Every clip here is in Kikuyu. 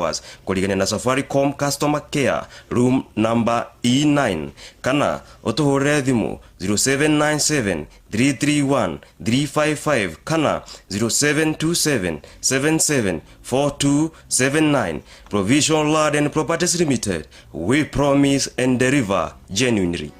Towers kũrigania na Safaricom Customer Care, room number E9, kana ũtũhũrĩre thimũ 0797 331 355 kana 0727 77 4279. Provision Land and Properties Limited, we promise and deliver genuinely.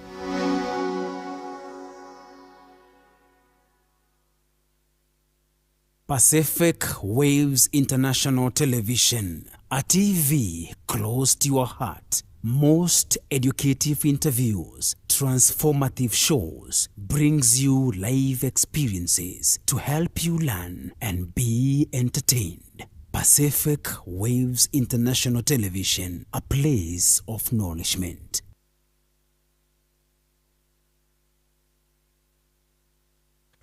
Pacific Waves International Television, a TV close to your heart. Most educative interviews, transformative shows, brings you live experiences to help you learn and be entertained. Pacific Waves International Television, a place of nourishment.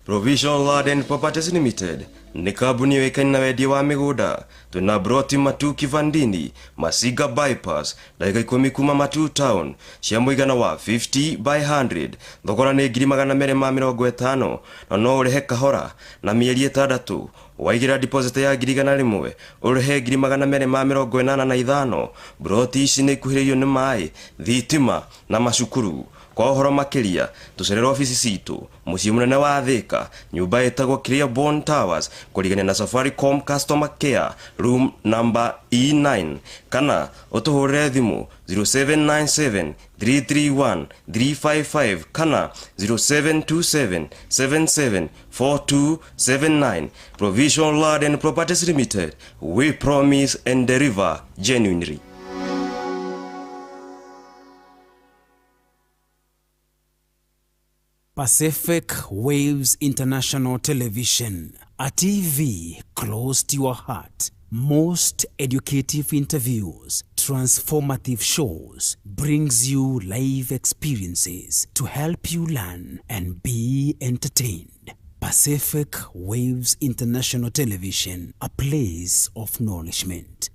Provision Land and Properties Limited nĩ kambuni yũĩkaine na wendia wa mĩgũnda. Twĩna broti Matu Kivandini, Masiga Bypass, ndagĩka 10 kuma Matu Town, cia mũigana wa 50 by 100. Thogora nĩ ngiri 250, na no ũrĩhe kahora na mĩeri 6. Waigĩra deposit ya ngiri 100, ũrĩhe ngiri 285. Broti ici nĩ ikuhĩrĩirio nĩ maĩ, thitima na macukuru. Kwa ũhoro makĩria, tũcerere obici citũ mũciĩ mũnene wa Thika, nyũmba ĩtagwo Clearborn Towers kũrigania na Safaricom Customer Care, room number E9, kana ũtũhũrĩre thimũ 0797 331 355 kana 0727 77 4279. Provision Land and Properties Limited, we promise and deliver genuinely. Pacific Waves International Television, a TV close to your heart. Most educative interviews, transformative shows, brings you live experiences to help you learn and be entertained. Pacific Waves International Television, a place of nourishment.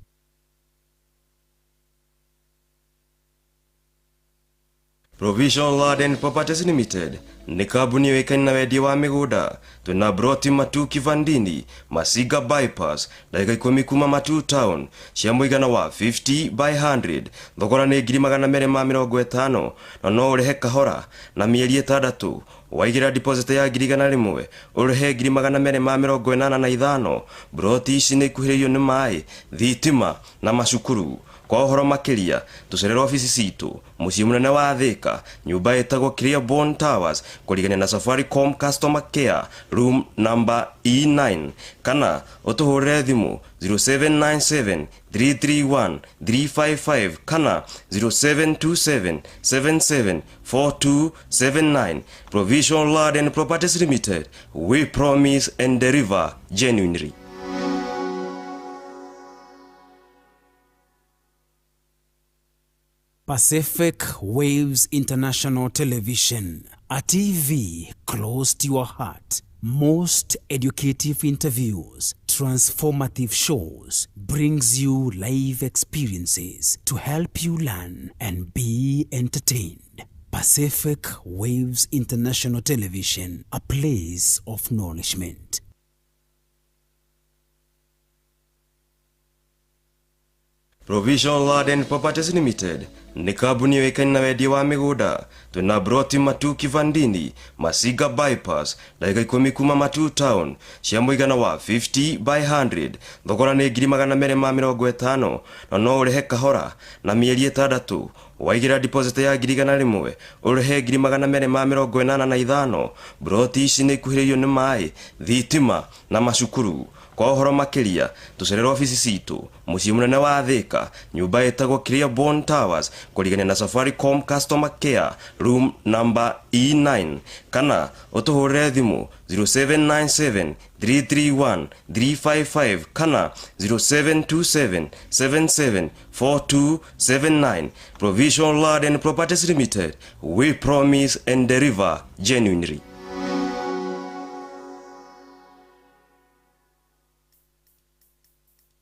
Provision Land and Properties Limited nĩ kambuni yũĩkaine na wendia wa mĩgũnda. Twĩna broti Matu Kivandini, Masiga Bypass, ndagĩka 10 kuma Matu Town, cia mũigana wa 50 by 100. Thogora nĩ ngiri 250, na no ũrĩhe kahora na mĩeri 6. Waigĩra deposit ya ngiri 100, ũrĩhe ngiri 285. Broti ici nĩ ikuhĩrĩirio nĩ maĩ, thitima na macukuru. Kwa ũhoro makĩria, tũcerere obici citũ mũciĩ mũnene wa Thika, nyũmba ĩtagwo Clearborn Towers kũrigania na Safaricom Customer Care, room number E9, kana ũtũhũrĩre thimũ 0797 331 355 kana 0727 77 4279. Provision Land and Properties Limited, we promise and deliver genuinely. Pacific Waves International Television, a TV close to your heart. Most educative interviews, transformative shows, brings you live experiences to help you learn and be entertained. Pacific Waves International Television, a place of nourishment. Provision Land and Properties Limited nĩ kambuni yũĩkaine na wendia wa mĩgũnda. Twĩna broti Matu Kivandini, Masiga Bypass, ndagĩka 10 kuma Matu Town, cia mũigana wa 50 by 100. Thogora nĩ ngiri 250, na no ũrĩhe kahora na mĩeri 6. Waigĩra deposit ya ngiri 100, ũrĩhe ngiri 285. Broti ici nĩ ikuhĩrĩirio nĩ maĩ, thitima na macukuru. Kwa ũhoro makĩria, tũcerere obici citũ mũciĩ mũnene wa Thika, nyũmba ĩtagwo Clearborn Towers kũrigania na Safaricom Customer Care, room number E9, kana ũtũhũrĩre thimũ 0797 331 355 kana 0727 77 4279. Provision Land and Properties Limited, we promise and deliver genuinely.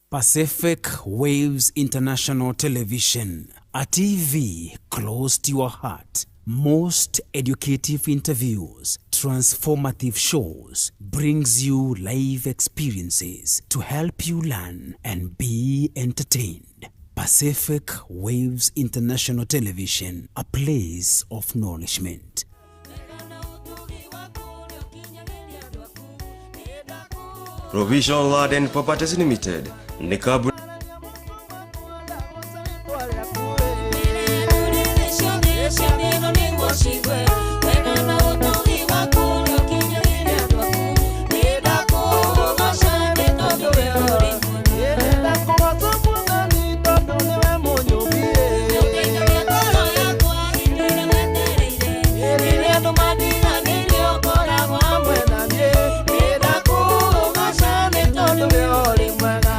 Pacific Waves International Television, a TV close to your heart. Most educative interviews, transformative shows, brings you live experiences to help you learn and be entertained. Pacific Waves International Television, a place of nourishment. Provision Land and Properties Limited nĩ kambuni Tondũ we ũrĩ mwega.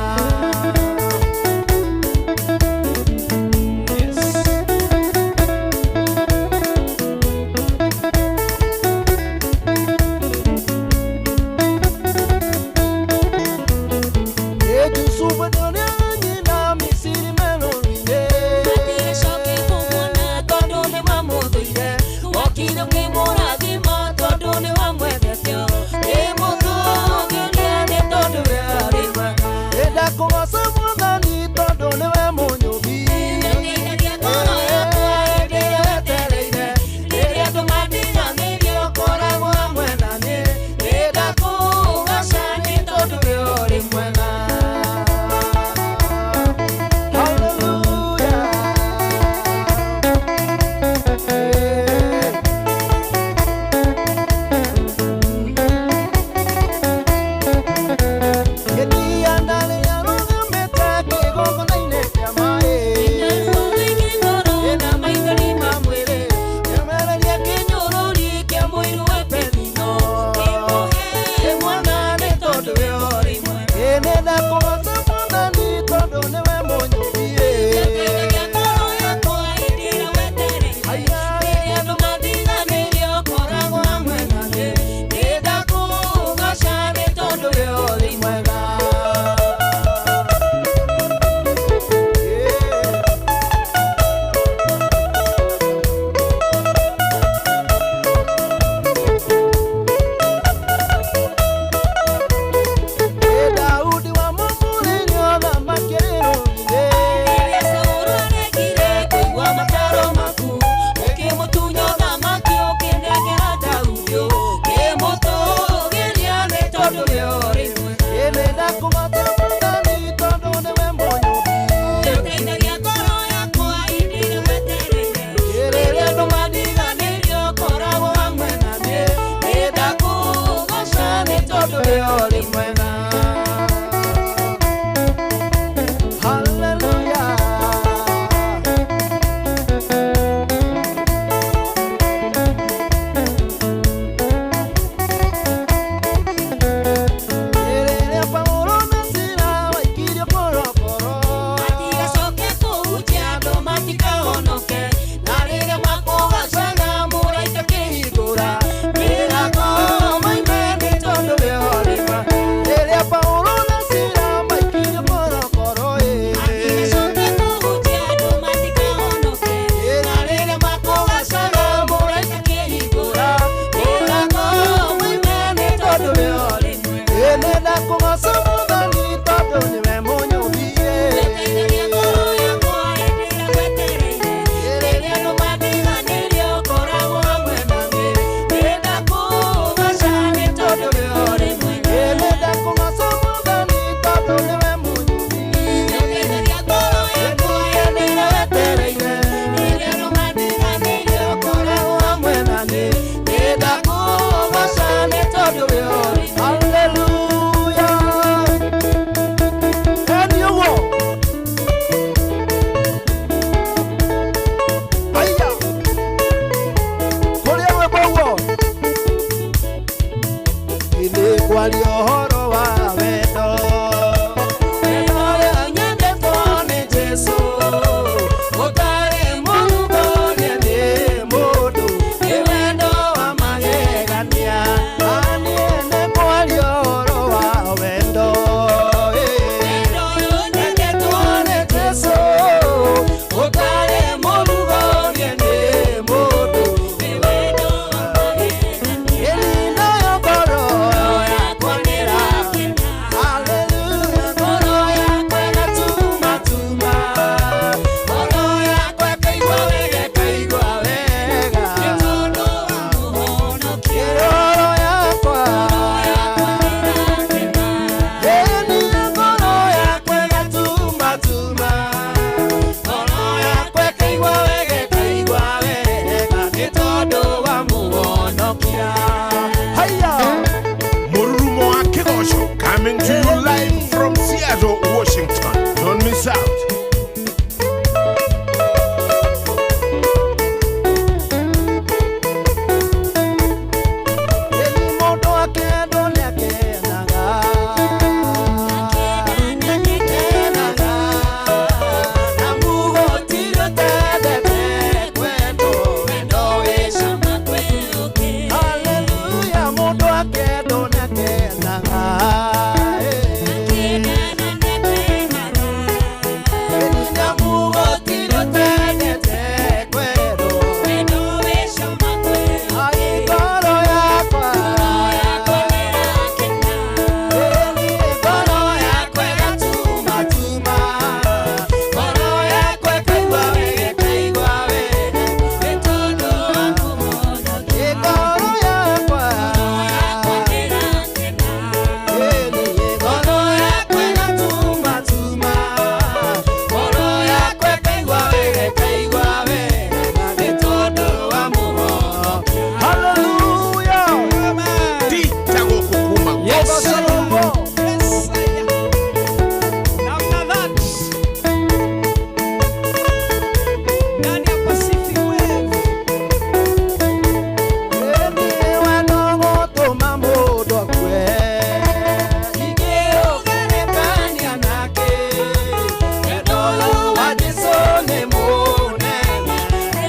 Wa Jesu nĩ mũnene.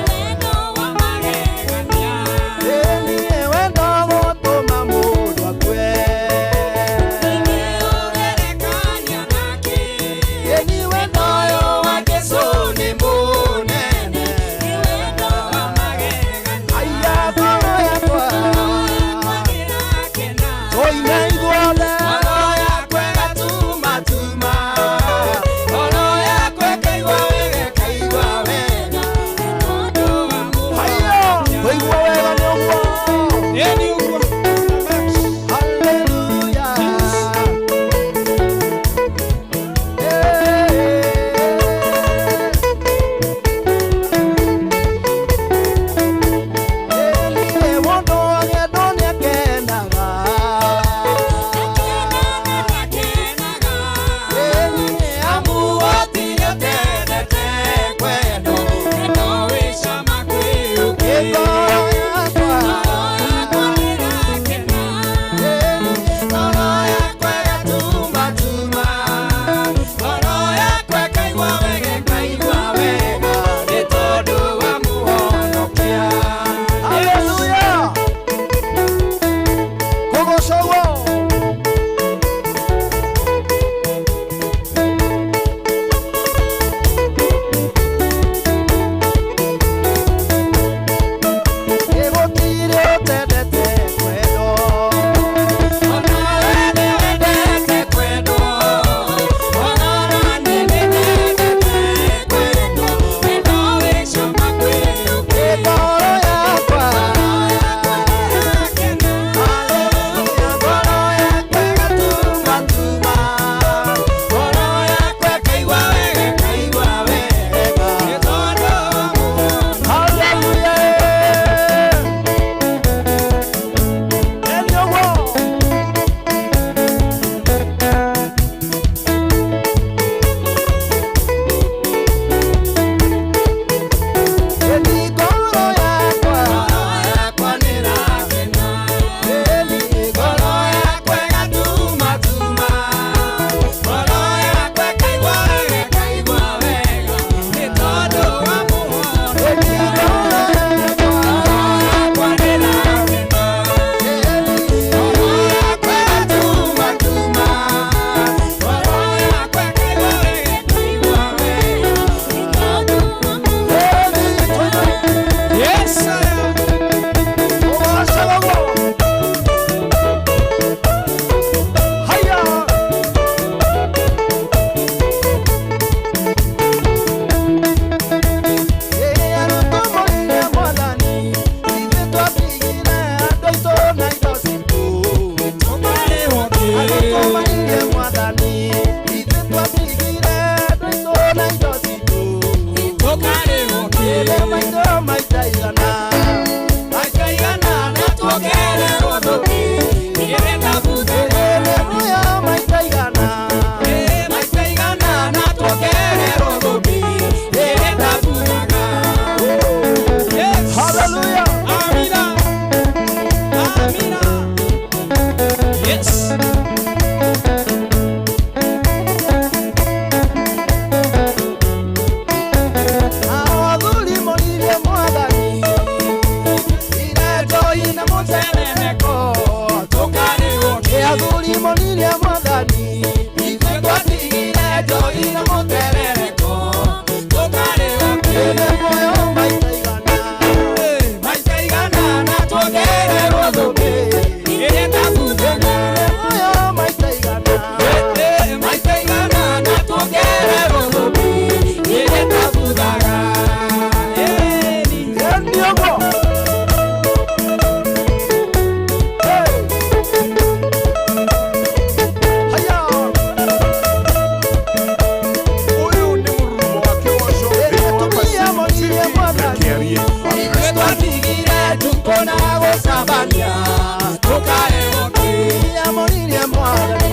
Wendo wa magegania. Ĩni wendo gũtũma mũndũ akue. Ingĩũgerekania nakĩ? Ĩni wendo ũyũ wa Jesu nĩ mũnene. Nĩ wendo wa magegania. Aya ngoro yakwa. Ngoro yakwa nĩĩrakena. Tũine ithuothe. Ngoro yakwa ĩgatumatuma. Ngoro yakwa ĩkaigua wega, ĩkaigua wega. Nĩ tondũ wa Haiya, kũigua wega nĩ ũguo. Ĩni ũguo. Hallelujah. Hey. Mũndũ agĩendwo nĩakenaga. Akenaga nĩakenaga. Amu gũtirĩ ũtendete kwendwo. Wendo wĩ cama kwĩ ũngĩ. Ngoro yakwa. Ngoro yakwa nĩĩrakena. Ngoro yakwa ĩgatumatuma. Ngoro yakwa ĩkaigua wega, ĩkaigua wega, nĩ tondũ wa Mũhonokia. Hallelujah. Kũgocwo. Gũtirĩ ũtendete kwendwo. Onawe nĩwendete kwendwo. Onara nĩnyendete kwendwo. Wendo wĩ cama kwĩ ũngĩ. Ngoro yakwa. Ngoro yakwa nĩĩrakena. Hallelujah. Ngoro yakwa ĩgatumatuma. Ngoro yakwa ĩkaigua wega, ĩkaigua wega. Nĩ tondũ wa Mũhonokia. Hallelujah. Eni ũguo. Eni ngoro yakwa. Ngoro yakwa nĩĩrakena. Eni ngoro yakwa ĩgatumatuma. Ngoro yakwa ĩkaigua wega, ĩkaigua wega, nĩ tondũ wa Mũhonokia. Eni ngoro yakwa. Ngoro yakwa nĩĩrakena. Eni Ngoro yakwa ĩgatumatuma. Ngoro yakwa ĩkaigua wega, ĩkaigua wega, nĩ tondũ wa Mũhonokia. Yes, sir. Tũkarĩhwo kĩ? Tũkarĩhwo kĩ? Maita igana na tuongererwo thũkĩ, ĩrĩa tabuthaga. Maita igana na tuongererwo thũkĩ, ĩrĩa tabuthaga. Yes. Hallelujah. Amina. Amina. Yes. Athuri moririe Mwathani, ire njohi na mũteremeko. Tũkarĩhwo kĩ? Athuri moririe Mwathani, ithuĩ twatigire njohi na mũteremeko. Tũkarĩhwo kĩ? Ĩrĩ muoyo maita igana, Maita igana na tuongererwo thũkĩ, ĩrĩa tabuthaga. ĩrĩ muoyo maita igana. Maita igana na tuongererwo thũkĩ, ĩrĩa tabuthaga. Ĩni. Ĩni ũguo. Hey. Haya. Ũyũ nĩ mũrurumo wa kĩgoco Ĩrĩ thĩinĩ wa atumia Pacific moririe TV na Mwathani, Kĩarie. Ithuĩ twatigire njukũ na gũcambania, tũkarĩhwo kĩ? atumia moririe Mwathani,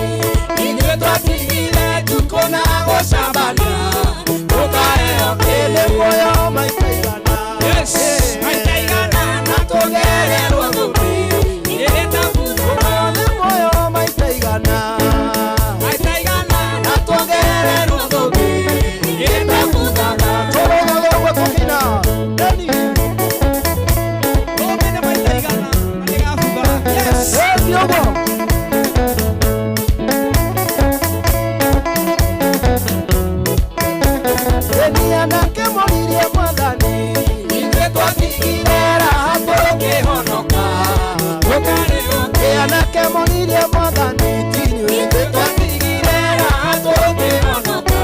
Ithuĩ twatigire njukũ na gũcambania, tũkarĩhwo kĩ? ĩrĩ muoyo maita igana. Yes. Maita igana na tuongererwo thũkĩ, ĩrĩa tabuthaga. Nĩ muoyo maita igana. Maita igana na tuongererwo thũkĩ, ĩrĩa tabuthaga. Eni anake moririe mwathani ithuĩ twatigire raha tũkĩhonoka tũkarĩo kĩ anake moririe mwathani tinyuĩ ithuĩ twatigire raha tũkĩhonoka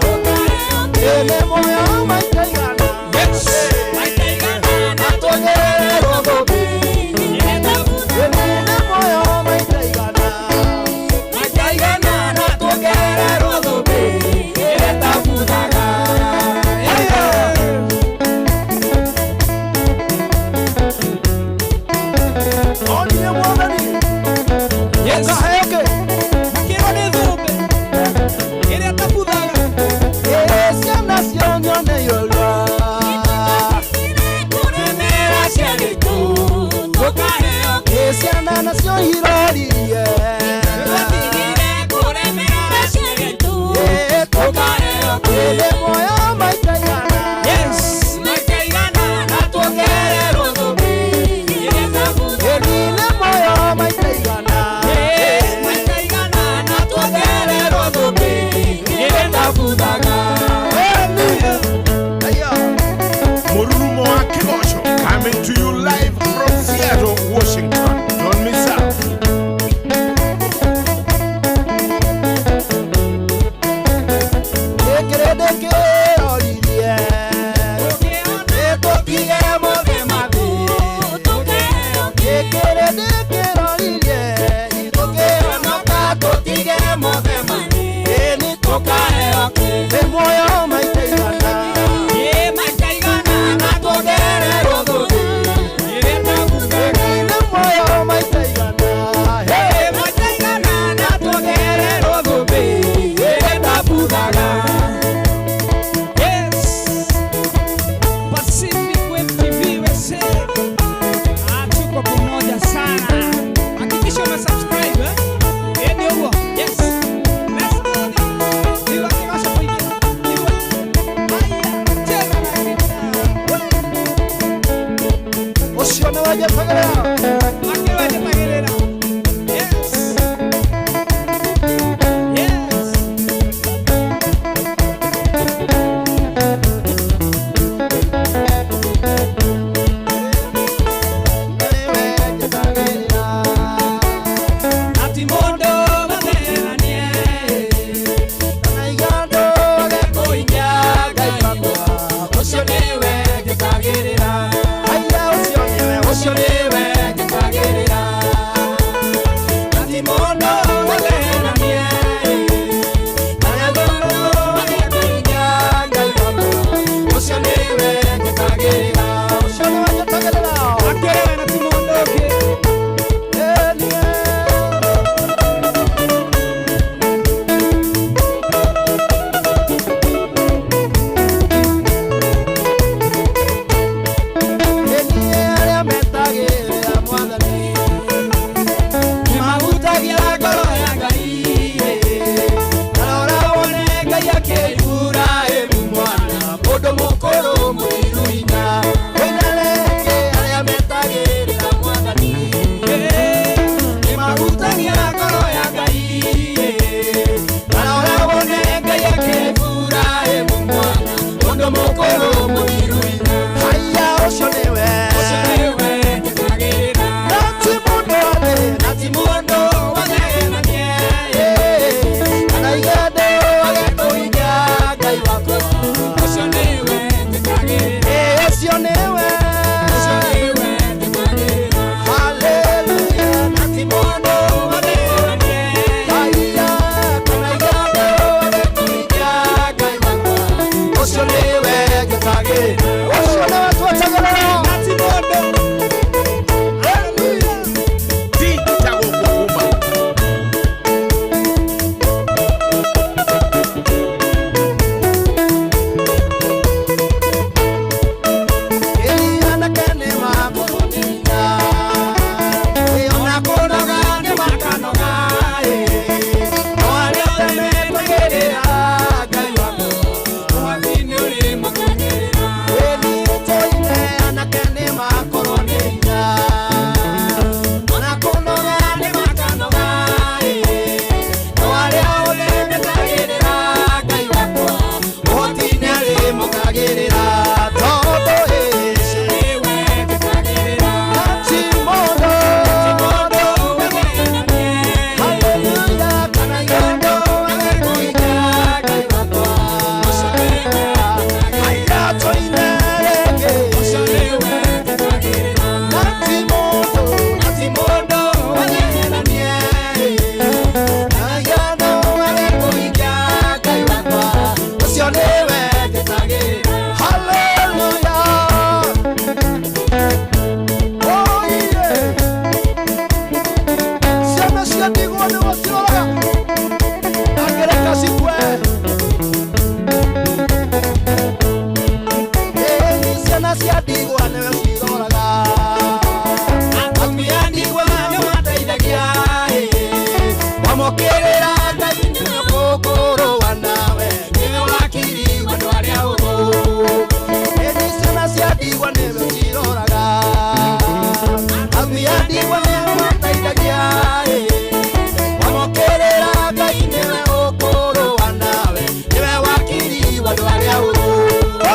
tũkarĩo kĩ nĩ muoyo maita igana maita igana na tuongererwo thũmbĩ nĩ muoyo maita igana maita igana na tuongererwo thũmbĩ ĩrĩa ĩtabuthaga. Onire mwathani Yes. ũkaheo kĩ Makĩrwo nĩ thũmbĩ ĩrĩa ĩtabuthaga. Ĩ ciana cionio nĩ irorua kũremera ciarĩtũ tũkaheo kĩ ciana nacio iroririe twatigire kũremera ciarĩtũ tũkaheo kĩ nĩ muoyo maita igana Yes. maita igana na tuongererwo thũmbĩ ĩrĩa ĩtabuthaga. Ĩ nĩ muoyo maita igana maita igana na tuongererwo thũmbĩ ĩrĩa ĩtabuthaga. Aya. Mururumo wa Kigosho coming to you live from Seattle, Washington. Don't miss out. Gĩkĩrĩndĩ kĩroririe nĩtũtige mothe mathĩ gĩkĩrĩndĩ kĩroririe tũkĩhonoka tũtige mothe mathĩ ĩni tũkaheo kĩ nĩ muoyo maita igana maita igana na tuongererwo thũmbĩ ĩrĩa ĩtabuthaga. Nĩ muoyo maita igana maita igana na tuongererwo thũmbĩ ĩrĩa ĩtabuthaga. Yes. Pacific Wave TV USA. Ah, tuko pamoja sana. Hakikisha una subscribe eh? Eh, ndio huo. Yes. Let's do this. Iwa kiwasha kuingia. Iwa. Haya, cheza na guitar. Ũcio nĩ wanjetagĩrĩra Akĩwa njetagĩrĩra. Yes. Yes. Nĩwe njetagĩrĩra Ati mũndũ materanie. Kana igandũ gekũinya Ngai wakwa ũcio nĩwe njetagĩrĩra. Aya ũcio nĩwe ũcio nĩwe njetagĩrĩra. Ati mũndũ materanie. Kana igandũ gekũinya Ngai wakwa ũcio nĩwe njetagĩrĩra. Ũcio nĩwe njetagĩrĩra Akĩrewe na ti mũndũ ũngĩ. Ĩnie. Ĩniĩ arĩa metagĩrĩra mwathani nĩmahutagia ngoro ya Ngai. Tarora wone Ngai akĩihũra ĩmu mwana mũndũ mũkũrũ mũthiru hinya. Wĩnareke arĩa metagĩrĩra mwathani nĩmahutagia ngoro ya Ngai. Tarora wone Ngai akĩihũra ĩmu mwana mũndũ mũkũrũ mũthiru hinya. Haya ũcio nĩwe Ũcio nĩwe njetagĩrĩra. Na ti mũndũ wa thĩna Na ti mũndũ wathĩnanie. Kana igandũ agekũinya Ngai wakwa. Ũcio nĩwe njetagĩrĩra. Ĩ ũcio nĩwe Ũcio nĩwe njetagĩrĩra. Haleluya Na ti mũndũ wathĩnanie. Haya Kana igandũ agekũinya Ngai wakwa. Ũcio nĩwe njetagĩrĩra. Ũcio nĩwe twetagĩrĩra Na ti mũndũ. Hallelujah. Ti tagũkũhuma. Ĩ anake nĩmagũrwo nĩ hinya. Ĩ ona kũnoga nĩmakanoga, ĩ. No arĩa othe metagĩrĩra Ngai wakwa, mwathi nĩũrĩmakagĩrĩra. Ĩ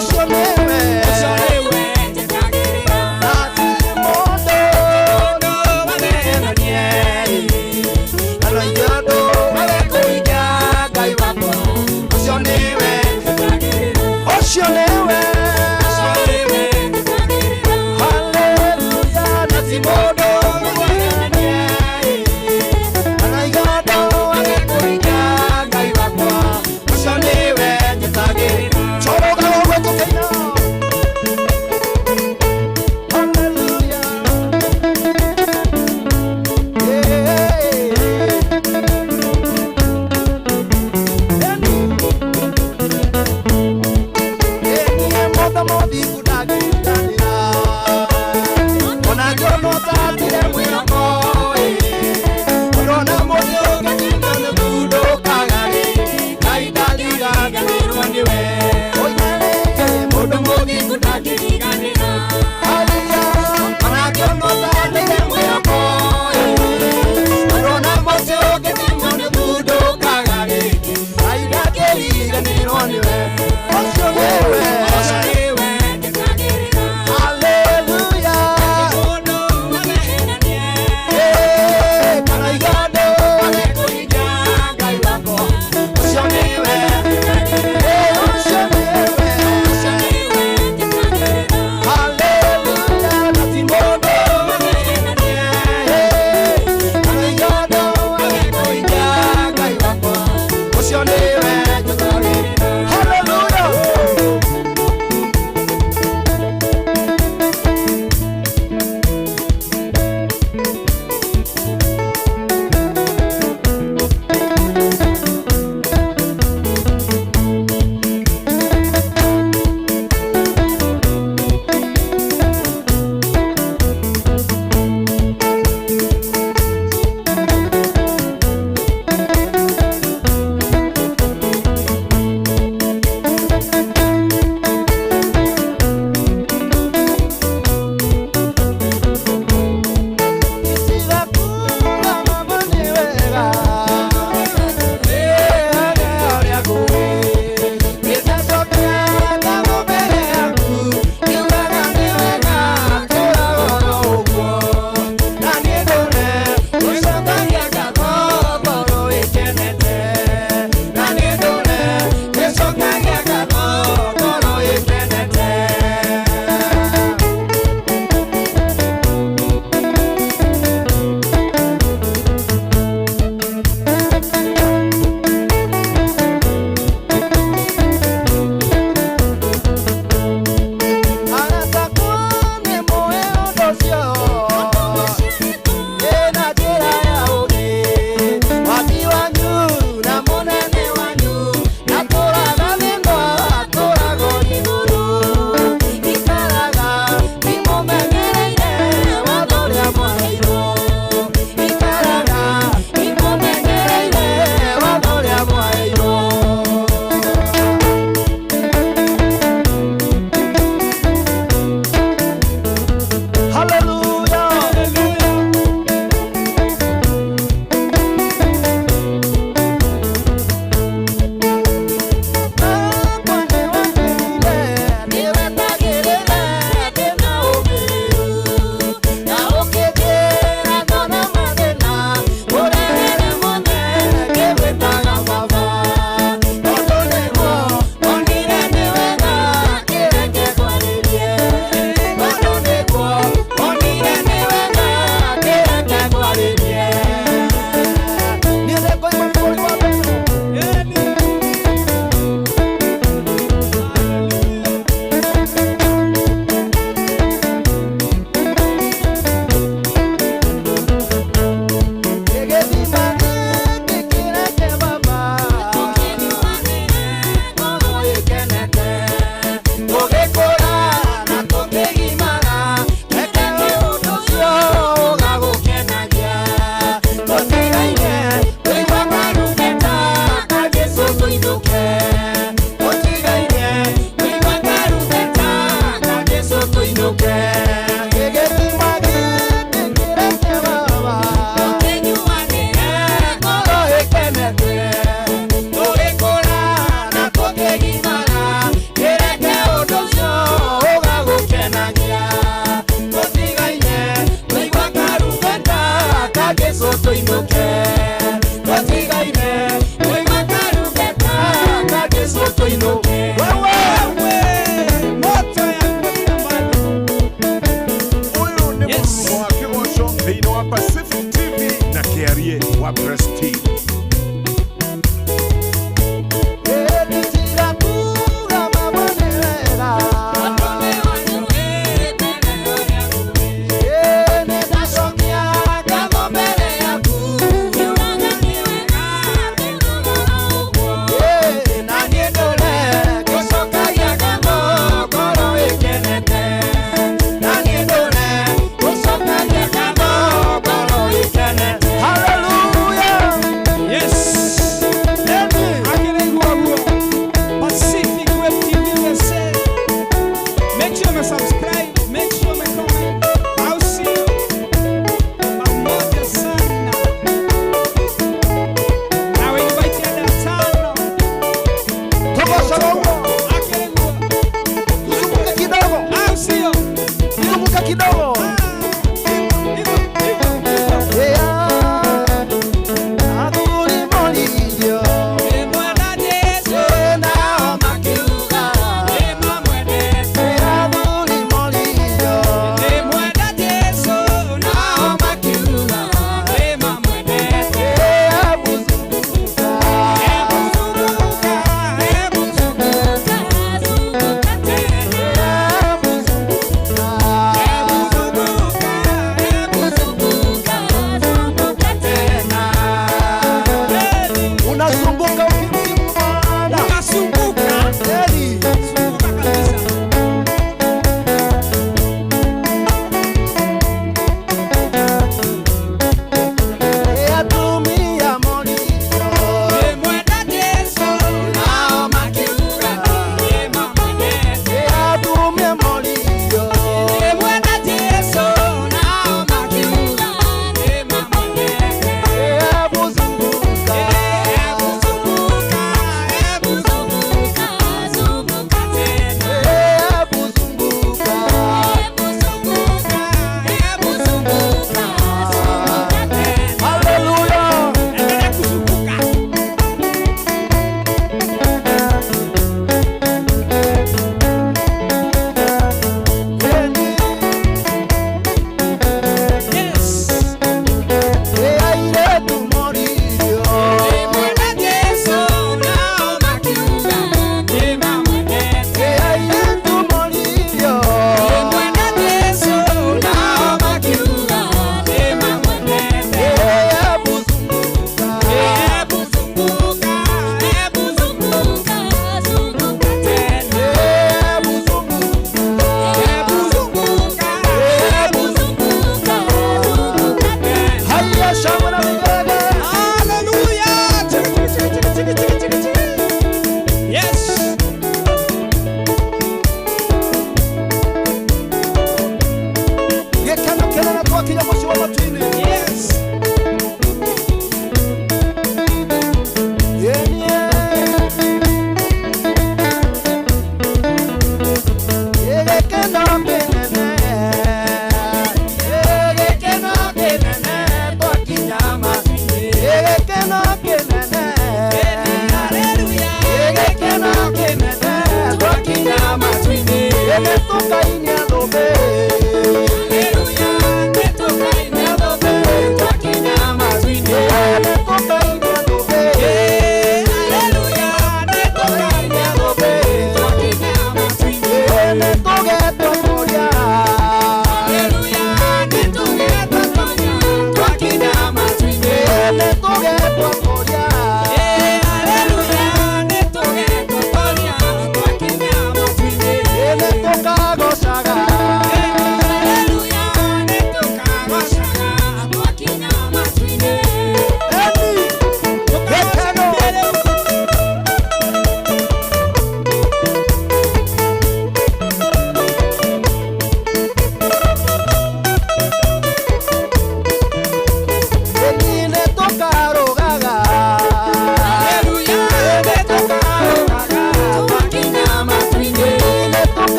Ũcio nĩwe. Ũcio nĩwe njetagĩrĩra. Na ti mũndũ Mũndũ wamenanie. Na no andũ Magekũiga Ngai wakwa. Ũcio nĩwe njetagĩrĩra. Ũcio nĩwe. Ũcio nĩwe njetagĩrĩra. Haleluya. Na ti mũndũ wamenanie. Na no andũ Magekũiga Ngai wakwa. Ũcio nĩwe njetagĩrĩra. Choroga ũguo tũkĩina. Haleluya. Yeah. Mũndũ mũthingu ndangĩriganĩra. Ona ngĩonwo ta ndirĩ mwĩhoko, Ũrona mũndũ ũngĩtinda nĩ mũndũkaga-rĩ, Ngai ndariganĩrwo nĩwe. Mũndũ mũthingu Ndangĩriganĩra. Haleluya. Ona ngĩonwo ta ndirĩ mwĩhoko, ũrona mũtĩ ũngĩtinda nĩ mũndũkaga-rĩ, Ngai ndangĩriganĩrwo nĩwe. Ũcio nĩwe. Ũcio nĩwe njetagĩrĩra.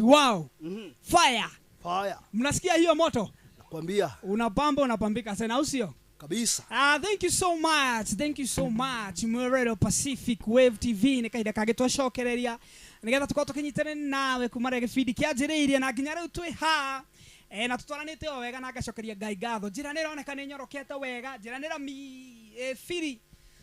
Wow. Fire. Fire. Mnasikia hiyo moto? Nakwambia. Unapamba unapambika sana au sio? Kabisa. Thank you so much. Thank you so much. Mweredo Pacific Wave TV ni kahinda kangĩ twacokereria nigetha tukorwo tukinyitana nawe kuma rĩrĩa gĩbindi kĩanjĩrĩirie na nginya rĩu twĩ ha na tutwaranĩte o wega na ngacokeria Ngai ngatho. Njĩra nĩ ĩroneka nĩ nyorokete wega, njĩra nĩ rami biri.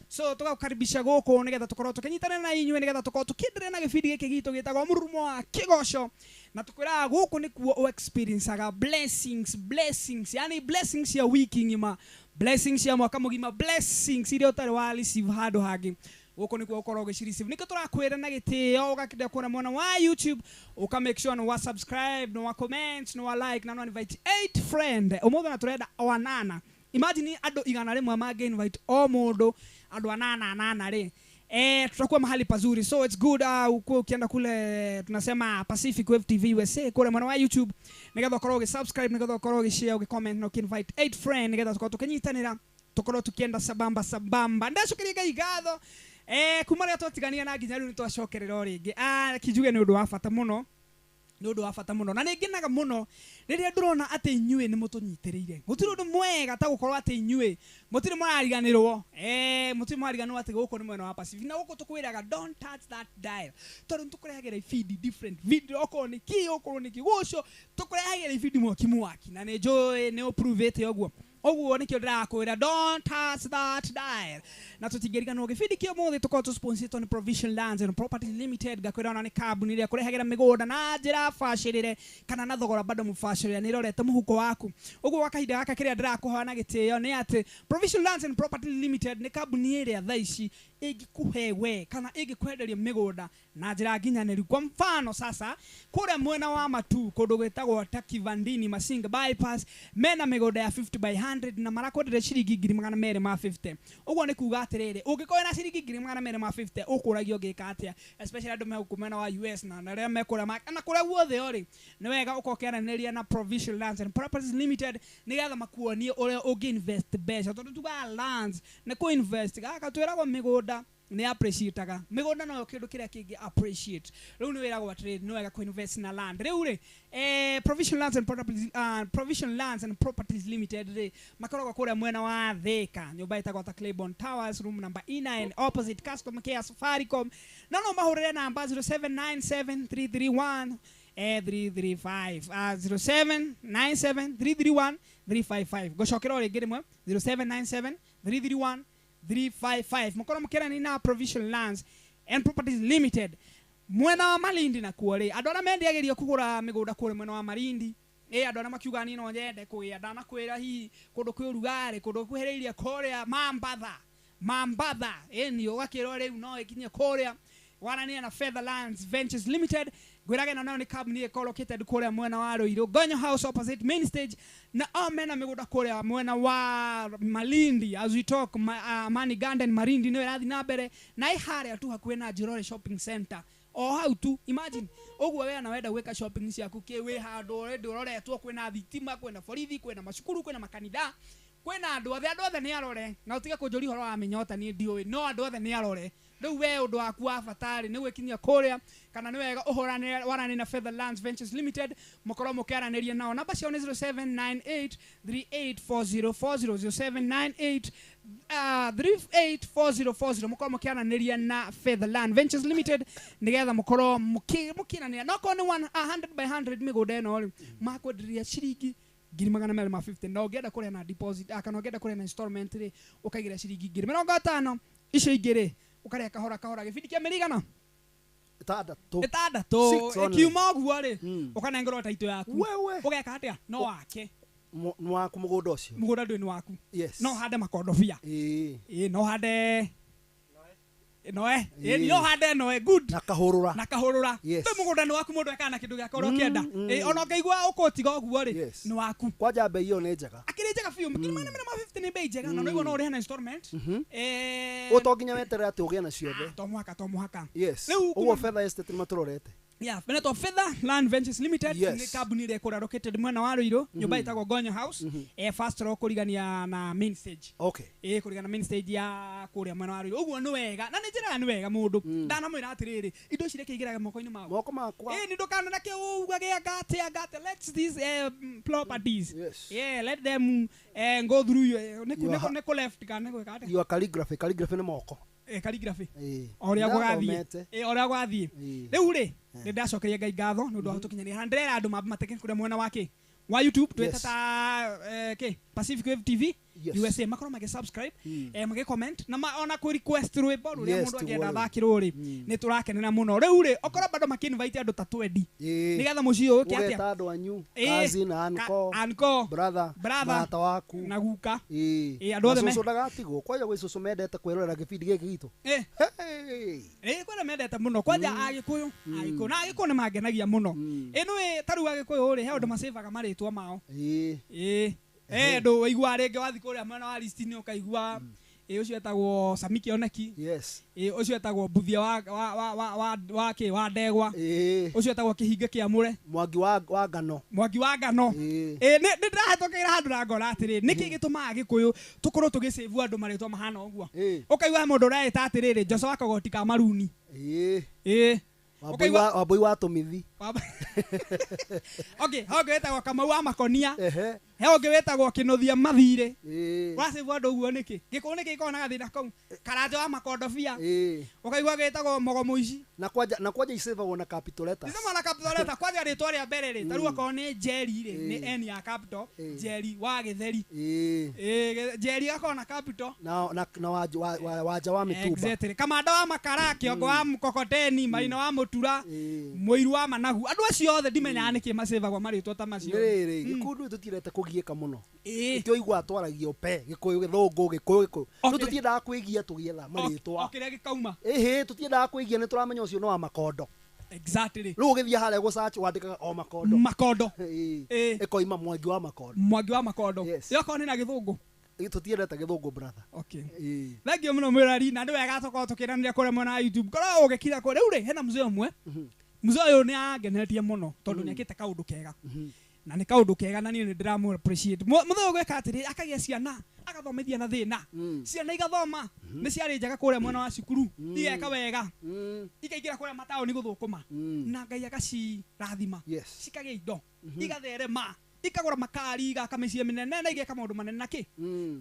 So tugakukaribisha gũkũ nigetha tukorwo tukinyitana na inyuĩ nigetha tukorwo tukiendelea na gĩbindi gĩkĩ gitũ gĩtagwo Mũrurumo wa Kĩgoco na tukwĩraga gũkũ nĩkuo ũ experienceaga blessings, blessings, yani blessings ya wiki ng'ima, blessings ya mwaka mũgima, blessings iria ũtarĩ wa receive handũ hangĩ. Gũkũ nĩkuo ũkorwo ũgĩcireceive. Nĩkĩo tũrakwĩra na gĩtĩo ũgakĩenda kuona mwena wa YouTube ũka make sure nĩ wa subscribe, nĩ wa comment, nĩ wa like na nĩ wa invite 8 friend. Ũmũthĩ na tũrenda o anana. Imagine andũ 100 mangĩ invite o mũndũ andũ anana anana rĩ. Tutakuwa mahali pazuri. So it's good ukienda kule tunasema Pacific Wave TV USA kule mwana wa YouTube nigetha ukorwo ugisubscribe, nigetha ukorwo ugishare, ugicomment na ukinvite 8 friend nigetha tukorwo tukinyitanira tukorwo tukienda sabamba sabamba. Ndacokeria Ngai ngatho kuma rĩrĩa twatigania na nginya rĩu nĩtwacokerera o rĩngĩ. Kinjuge nĩ ũndũ wa bata mũno, nĩ ũndũ wa bata mũno na nĩ ngenaga mũno rĩrĩa ndĩrona atĩ inyuĩ nĩ mũtũnyitĩrĩire. Gũtirĩ ũndũ mwega ta gũkorwo atĩ inyuĩ mũtirĩ mũrariganĩrwo, mũtirĩ mũrariganĩrwo atĩ gũkũ nĩ mwena wa Pacific na gũkũ tũkwĩraga don't touch that dial tondũ nĩtũkũrehagĩra ibindi different video, okorwo nĩ kĩ, okorwo nĩ kĩgũco, tũkũrehagĩra ibindi mwaki mwaki na nĩ njũĩ nĩ ũpruvĩte ũguo. Ũguo nĩkĩo ndĩrakwĩra don't touch that dial. Na tũtingĩriganĩrwo gĩbindi kĩa ũmũthĩ tũkorwo tũsponsorĩtwo nĩ Provision Lands and Properties Limited. Ngakwĩra ona nĩ kambuni ĩrĩa kũrehagĩra mĩgũnda na njĩra bacĩrĩre kana na thogora bado mũbacĩrĩre nĩ ĩrorete mũhuko waku. Ũguo gwa kahinda gaka kĩrĩa ndĩrakũhoya na gĩtĩo nĩ atĩ Provision Lands and Properties Limited nĩ kambuni ĩrĩa thaa ici ĩngĩkũhe we kana ĩngĩkwenderia mĩgũnda na njĩra nginyanĩru. Kwa mfano sasa kũrĩa mwena wa Matu kũndũ gwĩtagwo Takivandini Masinga bypass mena mĩgũnda ya 50 by 100 na marakwenderia ciringi 250,000. Ũguo nĩ kuga atĩrĩrĩ, ũngĩkorwo na ciringi 250,000 ũkũragio ũngĩka atĩa, especially andũ me gũkũ mwena wa US na arĩa me kũrĩa na kũrĩa guothe rĩ, nĩ wega ũkorwo ũkĩaranĩria na Provision Lands and Properties Limited nĩgetha makuonie ũrĩa ũngĩ invest mbeca, tondũ tugaga lands nĩ kũ invest. Gaka twĩragwo mĩgũnda nĩ appreciataga mĩgũnda noyo kĩndũ kĩrĩa kĩngĩ appreciate. Rĩu nĩ wĩragwo atĩrĩrĩ, nĩ wega kũ invest na land. Rĩu rĩ, Provision Lands and Properties, Provision Lands and Properties Limited rĩ, makoragwo kũrĩa mwena wa Thika, nyũmba ĩtagwo ta Claiborne Towers, room number E9, opposite customer care Safaricom. Na no mahũrĩre namba 0797 331 335, 0797 331 355. Ngũcokera o rĩngĩ rĩmwe, 0797 331 355. Mũkorwo mũkĩrani na Provision Lands and Properties Limited mwena wa Malindi. Na kuo rĩ, andũ arĩa mendiagĩrio kũgũra mĩgũnda kũrĩa mwena wa Malindi, ĩ andũ arĩa makiuga niĩ no nyende kũgĩa, ndanakwĩra hihi kũndũ kwĩ ũrugarĩ, kũndũ kwĩhĩrĩirie kũrĩa Mambatha, Mambatha, ĩni ũgakĩrwo rĩu no ĩkinye kũrĩa, warania na Featherlands Ventures Limited. Ngwĩrage na nayo nĩ kambuni ĩkorwo located kũrĩa mwena wa Ruiru, Gonyo House, opposite main stage, na o mena mĩgũnda kũrĩa mwena wa Malindi. As we talk, Amani Garden Malindi nĩyo ĩrathiĩ na mbere na ĩ harĩa tu hakuhĩ na Njirore Shopping Center, o hau tu. Imagine ũguo we na wenda gwĩka shopping ciaku kĩ wĩ handũ already ũroretwo, kwĩna thitima, kwĩna borithi, kwĩna macukuru, kwĩna makanitha, kwĩna andũ othe, andũ othe nĩ arore. Na ũtige kũnjũria ũhoro wa mĩnyota, niĩ ndiũĩ, no andũ othe nĩ arore. Rĩu we ũndũ waku wa bata rĩ, nĩ gwĩkinyia kũrĩa, kana nĩ wega ũhũrane warane na Featherlands Ventures Limited, mũkorwo mũkĩaranĩria nao. Namba ciao nĩ 0798 384040, 0798 384040. Mũkorwo mũkĩaranĩria na Featherland Ventures Limited nĩgetha mũkorwo mũkĩranĩra. No korwo nĩ 100 by 100 mĩgũnda ĩno rĩ, makwenderia ciringi 250,000, na ũngĩenda kũrĩha na deposit, kana ũngĩenda kũrĩha na installment rĩ, ũkaigĩra ciringi 50,000, icio ingĩ rĩ, ũkarĩha kahora kahora gĩbindi kĩa mĩeri igana? Ĩtandatũ. Ĩtandatũ. Six only. Ĩkiuma ũguo rĩ, ũkanengerwo taito yaku. Wewe. Ũgeka atĩa? No wake. Nĩ waku mũgũnda ũcio. Mũgũnda ndũĩ nĩ waku. Yes. No hande makondobia. Ĩĩ. Ĩĩ, no hande noe. Ĩĩ, Ĩĩ. no hande noe, good. Na kahũrũra. Na kahũrũra. Yes. Rĩu mũgũnda nĩ waku, mũndũ ekaga na kĩndũ gĩake ũrĩa ũkĩenda. Ĩĩ, ona ũngĩigua ũkũtiga ũguo rĩ, Yes. nĩ waku. Kwanja mbei ĩyo nĩ njega. Akĩrĩ njega biũ, 250,000 nĩ bei njega, na no ũrĩhe na installment. Ũguo to nginya weterere atĩ ũgĩe na ciothe. To mũhaka, to mũhaka. Yes. Rĩu Ũguo Feather Estate nĩ matũrorete. Yeah, benetwo Feather Land Ventures Limited. Yes. Nĩ kambuni ĩrĩa ĩkũrĩa located mwena wa Ruiru, nyũmba ĩtagwo Gonyo House, first floor, kũrigania na main stage. Okay. Ĩ, kũrigana main stage ya kũrĩa mwena wa Ruiru. Ũguo nĩ wega, na nĩ njĩraga nĩ wega mũndũ ndanamwĩra atĩrĩrĩ, indo ici reke igĩrage moko-inĩ mau. Moko makwa. Ĩ, nĩ ndũkanareke ugage angate angate. Let these properties, Yes. yeah, let them go through you. Nĩ Your nĩ kũ left kana nĩ gwĩka atĩa? Your calligraphy, calligraphy nĩ moko. Calligraphy. Ĩĩ. O ũrĩa gũgathiĩ. Ndathomete. Ĩ, o ũrĩa gũgathiĩ. Ĩĩ. Rĩu rĩ, nĩ ndacokeria Ngai ngatho nĩ ũndũ wa gũtũkinyanĩria haha. Ndĩrera andũ mambe mateke kũrĩa mwena wa kĩ wa YouTube twĩta ta kĩ Pacific Wave TV Yes. USA, makorwo magĩ subscribe, magĩ comment na ona kũ request rwĩmbo rũrĩa Yes, mũndũ tiguo angĩenda rĩu. athakĩrwo rĩ, nĩ tũrakenera mũno. Rĩu rĩ, okorwo bado makĩ invite andũ ta twendi Ĩĩ. nĩgetha mũciĩ ũyũ ũke atĩa? Ũgeta andũ anyu, Ĩĩ. cousin, uncle, Uncle, brother, brother, mata waku. Na guka. Ĩĩ. Ĩĩ, andũ othe Na cũcũ ndagatigwo. Kwanja gwĩ cũcũ mendete kwĩrorera gĩbindi gĩkĩ gitũ. Eh. Hey! Ĩ, kwĩna mendete mũno kwanja Agĩkũyũ, Agĩkũyũ na Agĩkũyũ nĩ mangenagia mũno. Ĩ, nĩ ta rĩu Agĩkũyũ rĩ, he ũndũ macĩbaga marĩtwa mao. Ĩĩ. Ĩ, ndũ waigua rĩngĩ wathiĩ kũrĩa mwena wa list-inĩ ũkaigua, ĩ, ũcio etagwo Sami Kĩoneki. Yes. Ĩ, ũcio etagwo Mbuthia wa kĩ wa ndegwa. Ĩĩ. Ũcio etagwo Kĩhinga kĩamũre. Mwangi wa ngano. Mwangi wa ngano. Ĩĩ. Ĩ, nĩ ndĩrahĩtũkĩra handũ na ngora atĩrĩ, nĩkĩ gĩtũmaga Gĩkũyũ tũkorwo tũgĩcĩvu andũ marĩtwa mahana ũguo? Ĩĩ. Ũkaigua he mũndũ ũreĩta atĩrĩrĩ, Joco wa kagoti ka maruni. Ĩĩ. Ĩ. Wambui Ũkaigua Wambui wa tũmithi. Okay, he ũngĩ wĩtagwo Kamau wa makonia. Ehe. He ũngĩ wĩtagwo Kĩnũthia mathirĩ. Ĩĩ. Wacĩvu andũ ũguo nĩkĩ? Gĩkũyũ nĩkĩ gĩkoragwo na gathĩna kau? Karanja wa makondobia. Ĩĩ. Ũkaigua gĩtagwo Mogo Mũici. Na kwanja icĩvagwo na capital letters. Icĩvagwo na capital letter. Kwanja rĩtwa rĩa mbere rĩ, ta rĩu okorwo nĩ Njeri rĩ, nĩ Ĩĩ. N ya capital, Ĩĩ. Njeri wa gĩtheri. Ĩĩ. Ĩĩ, Njeri gakorwo na capital. Na wanja wa mĩtumba. Exactly. Kamanda wa makara, Kĩongo wa mkokoteni, Maina wa mũtura, Mũiru wa managu. Andũ acio othe ndimenyaga nĩkĩ macĩvagwo marĩtwa ta macio. Nĩ rĩrĩ, gĩkundu tũtirete kũgiĩka mũno. Ĩĩ. Nĩkĩo igua twaragio pe Gĩkũyũ, Gĩthũngũ, Gĩkũyũ, Gĩkũyũ. Okay. Rĩu tũtiendaga kwĩgia tũgĩetha marĩtwa. O kĩrĩa gĩkauma. Ĩhĩ, tũtiendaga kwĩgia, nĩ tũramenya ũcio nĩ wa makondo. Exactly. Rĩu ũgĩthiĩ harĩa gũ search wandĩkaga o Makondo. Makondo. Ĩĩ. Ĩĩ. Ĩkoima Mwangi wa Makondo. Mwangi wa Makondo. Yes. Yokorwo nĩ na gĩthũngũ. Tũtiendete gĩthũngũ, brother. Okay. Ĩĩ. Thengio mũno mwĩrori, na nĩ wega tũkorwo tũkĩranĩria kũrĩa mwena wa YouTube. Korwo ũgĩkira kũ rĩu rĩ, hena mzee ũmwe. Mzee ũyũ nĩ angenetie mũno tondũ nĩ ekĩte kaũndũ kega. Na nĩ kaũndũ kega na niĩ nĩ ndĩramũ appreciate. Mũthee ũyũ gwĩka atĩrĩ, akagĩa ciana, agathomithia na thĩna. Ciana igathoma, nĩ ciarĩ njega kũrĩa mwena wa cukuru, igeka wega. Ikaingĩra kũrĩa mataũni gũthũkũma. Na Ngai agacirathima. Yes. Cikagĩa indo, igatherema, ikagũra makari, igaka mĩciĩ mĩnene na igeka maũndũ manene na kĩ?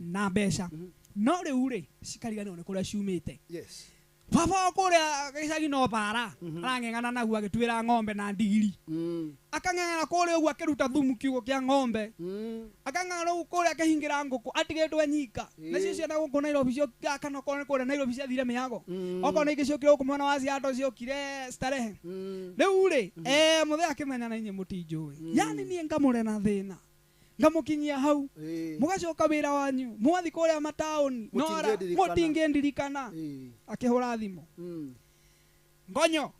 Na mbeca. No rĩu rĩ, cikariganĩrwo nĩ kũrĩa ciumĩte. Yes. Baba wa kũrĩa gĩcagi no bara arang'eng'ana naguo agĩtuĩra ng'ombe na ndigiri. Akang'eng'ana kũrĩa ũguo akĩruta thumu kiugũ kĩa ng'ombe. Akang'eng'ana ũguo kũrĩa akĩhingĩra ngũkũ atigĩtwo nyika. Nacio ciana gũkũ Nairobi cioka kana okorwo nĩ kũrĩa Nairobi ciathire mĩago. Okorwo nĩ ingĩ ciokire gũkũ mwena wa Seattle ciokire starehe. Rĩu rĩ, mũthee akĩmenya na inyuĩ mũtinjũĩ. Yani niĩ ngamũre na thĩna. Ngamũkinyia hau. Mũgacoka wĩra wanyu. Mwathiĩ kũrĩa mataũni. Nora, Mũtingĩndirikana. mũtingĩndirikana. Akĩhũra thimũ. Ngonyo.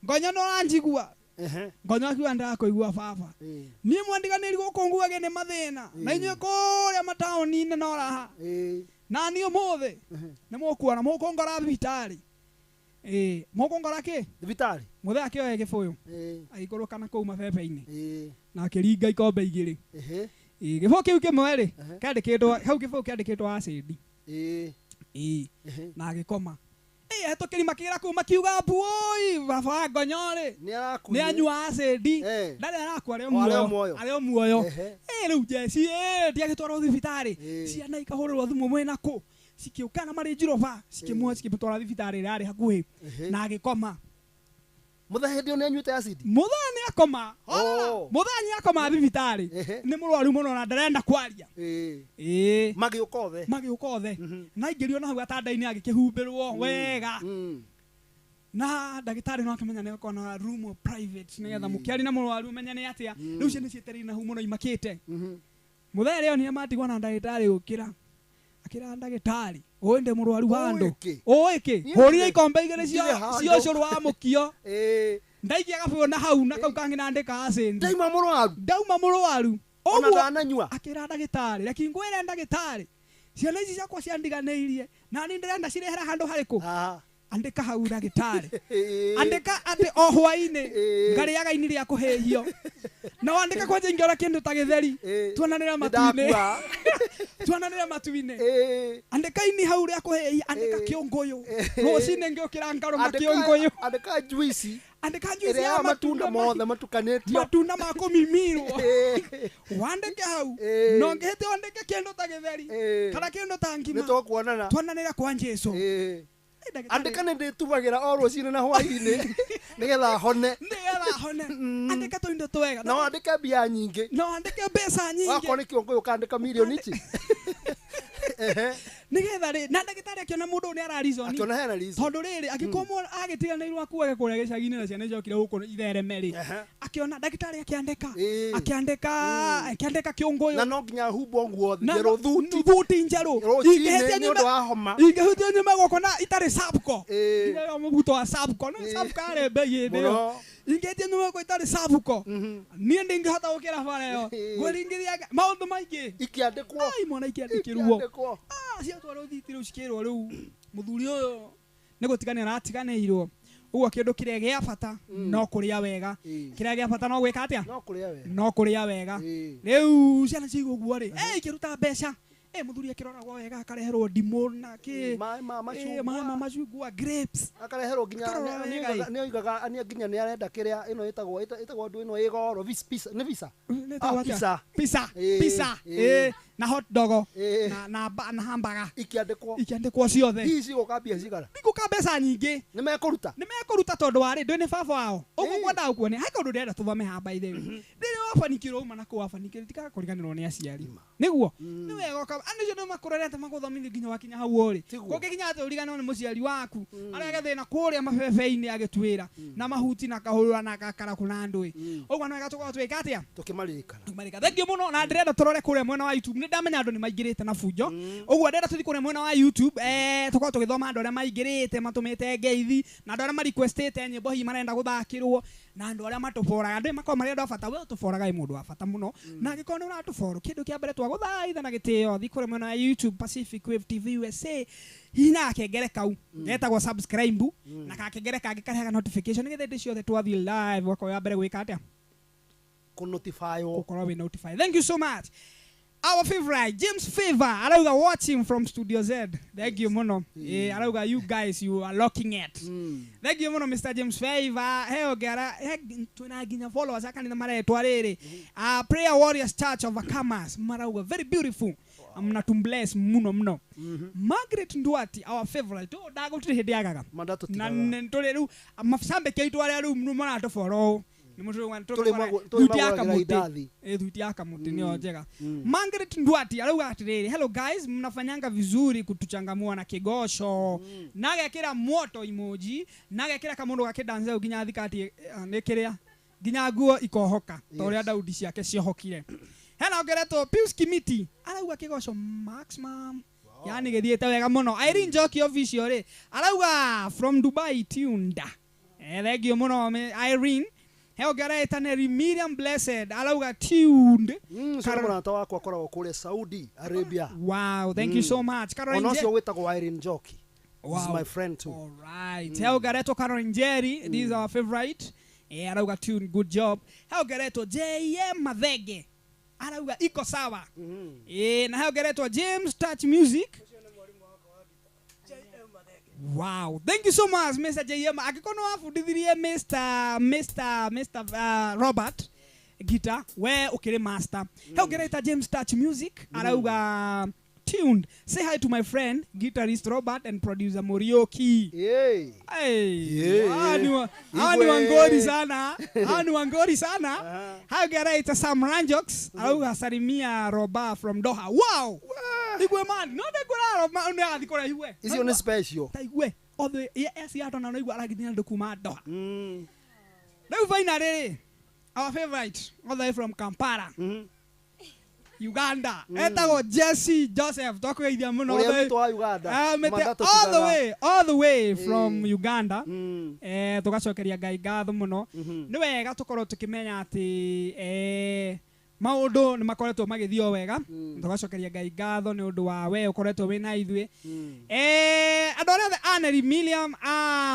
Ngonyo no ũranjigua. Ngonyo akiuga ndakũigua baba. Niĩ mwandiganĩri gũkũ nguage nĩ mathĩna. Na inyuĩ kũrĩa mataũni-inĩ no raha. Na niĩ ũmũthĩ nĩ mũkuona mũkũngora thibitarĩ. Mũkũngora kĩ? Thibitarĩ. Mũthee akĩoya gĩbũyũ. Agĩikũrũka na kũu mabebe-inĩ. Na akĩringa ikombe igĩrĩ. Gĩbũyũ kĩu kĩmwe rĩ, kĩandĩkĩtwo, hau gĩbũyũ kĩandĩkĩtwo acid. Na agĩkoma. Hetũkĩri makĩgĩra kũu makiuga mbuoi, baba wa Ngonyo rĩ. Nĩ Nĩ anyua acid. Ndarĩ arakua, arĩ o O arĩ o muoyo. muoyo. Arĩ o muoyo. Rĩu jeci, ndiagĩtwarwo thibitarĩ. Ciana ikahũrĩrwo thimũ mwĩna kũ. Cikĩũka na marĩ njiroba, cikĩmuoya cikĩmũtwara thibitarĩ ĩrĩa yarĩ hakuhĩ. Na agĩkoma. Mũthee hĩndĩ ĩyo nĩ anyuĩte acid? Mũthee nĩ akoma. Mũthee nĩ akoma thibitarĩ. Nĩ mũrwaru mũno na ndarenda kwaria. Magĩũka othe. Magĩũka othe. Na aingĩrio na hau gatanda-inĩ agĩkĩhumbĩrwo wega. Na ndagĩtarĩ no akĩmenya nĩ akorwo na room of private nĩgetha mũkĩaria na mũrwaru ũmenye nĩ atĩa. Rĩu ciana cietereire na hau mũno imakĩte. Mũthee rĩo nĩ matigwo na ndagĩtarĩ gũkĩra. Akĩra ndagĩtarĩ, ũyũ ndĩ mũrwaru wa andũ. Ũĩ kĩ? Hũrire ikombe igĩrĩ cia ũcũrũ wa mũkio. Ndaikia gabũyũ na hau na kau kangĩ na ndĩka acid. Ndauma mũrwaru. Ndauma mũrwaru. Ona Ũguo ndananyua. Akĩra ndagĩtarĩ, reke ngwĩre ndagĩtarĩ. Ciana ici ciakwa ciandiganĩirie na niĩ ndĩrenda cirehere handũ harĩkũ? Andĩka hau ndagĩtarĩ. Andĩka atĩ o hwaĩ-inĩ ngarĩaga ini rĩa kũhĩhio. Na wandĩka kwanja ingĩona kĩndũ ta gĩtheri. Tuonanĩre matu-inĩ. Tuonanĩre matu-inĩ. Andĩka ini hau rĩa kũhĩhia, andĩka kĩũngũyũ. Rũcinĩ ngĩũkĩra ngarũma kĩũngũyũ. Andĩka juici. Andĩka juici Ĩrĩa ya ya matunda matunda mothe matukanĩtio. Matunda ma kũmimirwo. Wandĩke hau. No ngĩhĩte wandĩke kĩndũ ta gĩtheri. Kana kĩndũ ta ngima. Nĩ tũkuonana. Tuonanĩre kwa Jesũ. Andĩka nĩ ndĩtubagĩra o rũcinĩ na hwaĩ-inĩ nĩgetha hone. Nĩgetha hone. Andĩka tũindo twega. Na wandĩke mbia nyingĩ. Na wandĩke mbeca nyingĩ. Wakorwo nĩ kĩũngũyũ ũkandĩka mirioni ici. Nĩgetha rĩ, na ndagĩtarĩ akĩona mũndũ ũyũ nĩ ara reason. Akĩona hena reason. Tondũ rĩrĩ, angĩkorwo mũndũ agĩtiganĩirwo akuage kũrĩa gĩcagi-inĩ na ciana iciokire gũkũ ithereme rĩ. Akĩona ndagĩtarĩ akĩandĩka. Akĩandĩka, akĩandĩka kĩũngũyũ. Na no nginya humbwo nguo Na njerũ, thuti. Thuti njerũ. Rũcinĩ Ingĩhĩtia nĩ nyume ũndũ wa homa. Ingĩhĩtia nyume gũkũ na itarĩ Sapco. Nginya ĩyo mũbuto wa Sapco. No Sapco yarĩ mbei hĩndĩ ĩyo. Mũno. Ingĩhĩtia nyume gũkũ itarĩ Sapco. Niĩ ndingĩhota gũkĩra bara ĩyo. Ngwĩringithia maũndũ maingĩ. Ikĩandĩkwo. Ai, mwana ikĩandĩkĩrwo. Ikĩandĩkwo. Ciatwarwo thiti rĩu cikĩrwo rĩu mũthuri ũyũ nĩ gũtiganĩra aratiganĩirwo. Ũguo kĩndũ kĩrĩa gĩa bata no kũrĩa wega. Kĩrĩa gĩa bata no gwĩka atĩa? No kũrĩa wega. No kũrĩa wega. Rĩu ciana ciaigua ũguo rĩ, ikĩruta mbeca. Mũthuri akĩroragwo wega akareherwo ndimũ na kĩ. Maĩ ma macungwa. Maĩ ma macungwa, grapes. Akareherwo nginya Akarora wega, nĩ oigaga nĩ nginya nĩ arenda kĩrĩa ĩno ĩtagwo ndũ ĩno ĩ goro, pizza, nĩ pizza? Nĩ ĩtagwo atĩa? Pizza. Pizza, pizza, na hot dog, na hamburger. Ikĩandĩkwo. Ikĩandĩkwo ciothe. Hihi cigũka mbia cigana? Igũka mbeca nyingĩ. Nĩ mekũruta? Nĩ mekũruta tondũ wa rĩ, ndũĩ nĩ baba wao. Ũguo ngwendaga kuonia, he kaũndũ ndĩrenda tũthome haha by the way. Rĩrĩa wabanikĩrwo uma na kũu wabanikĩrwo, tigaga kũriganĩrwo nĩ aciari. Nĩguo? Nĩ wega Andũ acio nĩ makũrorete magũthomithia nginya wakinya hau ũrĩ. Kũngĩkinya atĩ ũriganĩrwo nĩ mũciari waku arĩa gathĩna kũrĩa mabebe-inĩ agĩtuĩra na mahuti na kahũrũra na gakarakũ na ndũĩ. Ũguo nĩ wega tũkorwo twĩka atĩa? Tũkĩmaririkana. Marika. Thank you mũno na ndĩrenda tũrore kũrĩa mwena wa YouTube. Nĩ ndamenya andũ nĩ maingĩrĩte na bunjo. Ũguo ndĩrenda tũthiĩ kũrĩa mwena wa YouTube tũkorwo tũgĩthoma andũ arĩa maingĩrĩte matũmĩte ngeithi na andũ arĩa marequestĩte nyĩmbo hihi marenda gũthakĩrwo na andũ arĩa matũboraga. Andũ makorwo marĩ andũ a bata, we ũtũboraga wĩ mũndũ wa bata mũno. Na angĩkorwo nĩ ũratũboro kĩndũ kĩa mbere twagũthaitha na gĩtĩo thiĩ kũrĩa mwena wa YouTube Pacific Wave TV USA hihi na gakengere kau getagwo subscribe na gakengere kangĩ karehaga notification nĩgetha hĩndĩ ciothe twathiĩ live ũgakorwo wa mbere gwĩka atĩa? Kũnotifywo. Gũkorwo wĩ notified. Thank you so much. Our favorite James Favor arauga watching from Studio Z. Thank you muno. Arauga you guys you are locking it. Thank you muno Mr. James Favor. He ogera he tuna nginya followers akanitha maretwa riri. Prayer Warriors Church Overcomers marauga very beautiful. Mnatumbless muno muno. Margaret Nduati our favorite. Oh ndagutire hindi agaga. Na nturi riu mabicambe keitu aria riu maratuboro. Thuti ya kamuti nio njega. Margaret Nduati arauga atiriri, hello guys, mnafanyanga vizuri kutuchangamua na kigosho. Na gekira moto emoji, na gekira kamundu gakĩdance nginya thikati nĩ kĩrĩa nginya nguo ikohoka ta ũrĩa Daudi ciake ciohokire. Hena ongeretwo Pius Kimiti arauga kigosho maximum. Yani gĩthiĩte wega mũno. Irene Njoki official rĩ arauga from Dubai tuned. Thank you mũno Irene. Heo gareta neri Miriam Blessed arauga tuned. Sio mũrata wakwa akoragwo kũrĩa Saudi Arabia. Wow, thank you so much. Caroline. Ono cio wĩtagwo Irene Njoki. Wow. This is my friend too. All right. Heo gareto Caroline Jerry, this is our favorite. Arauga tuned, good job. Heo gareto JM Mathenge arauga iko sawa. Na heo gareto James Touch Music. Wow, thank you so much Mr. JM. Akikono wafundithirie Mr. Robert guitar we ukire master. Heo gereta James Touch Music arauga tuned. Say hi to my friend guitarist Robert and producer Morioki. Hey. Hey. Ani wangori sana. Ani wangori sana. Heo gereta Sam Ranjox arauga salimia Roba from Doha. Wow. Igwe man, no ndekora Roba no athikora igwe. Icio nĩ special. Ta igwe. Othe yes ya tona no igwe aragithina ndu kuma Doha. Rĩu finally our favorite all the way from Kampala. Uganda. Etagwo Jesse Joseph twakwĩithia mũno Ũrĩa witũ wa Uganda. All the way from Uganda. Tũgacokeria Ngai ngatho mũno. Nĩ wega tũkorwo tũkĩmenya atĩ maũndũ nĩ makoretwo magĩthiĩ o wega. Tũgacokeria Ngai ngatho nĩ ũndũ wa we ũkoretwo wĩna ithuĩ. Andũ arĩa othe Aneri Miriam,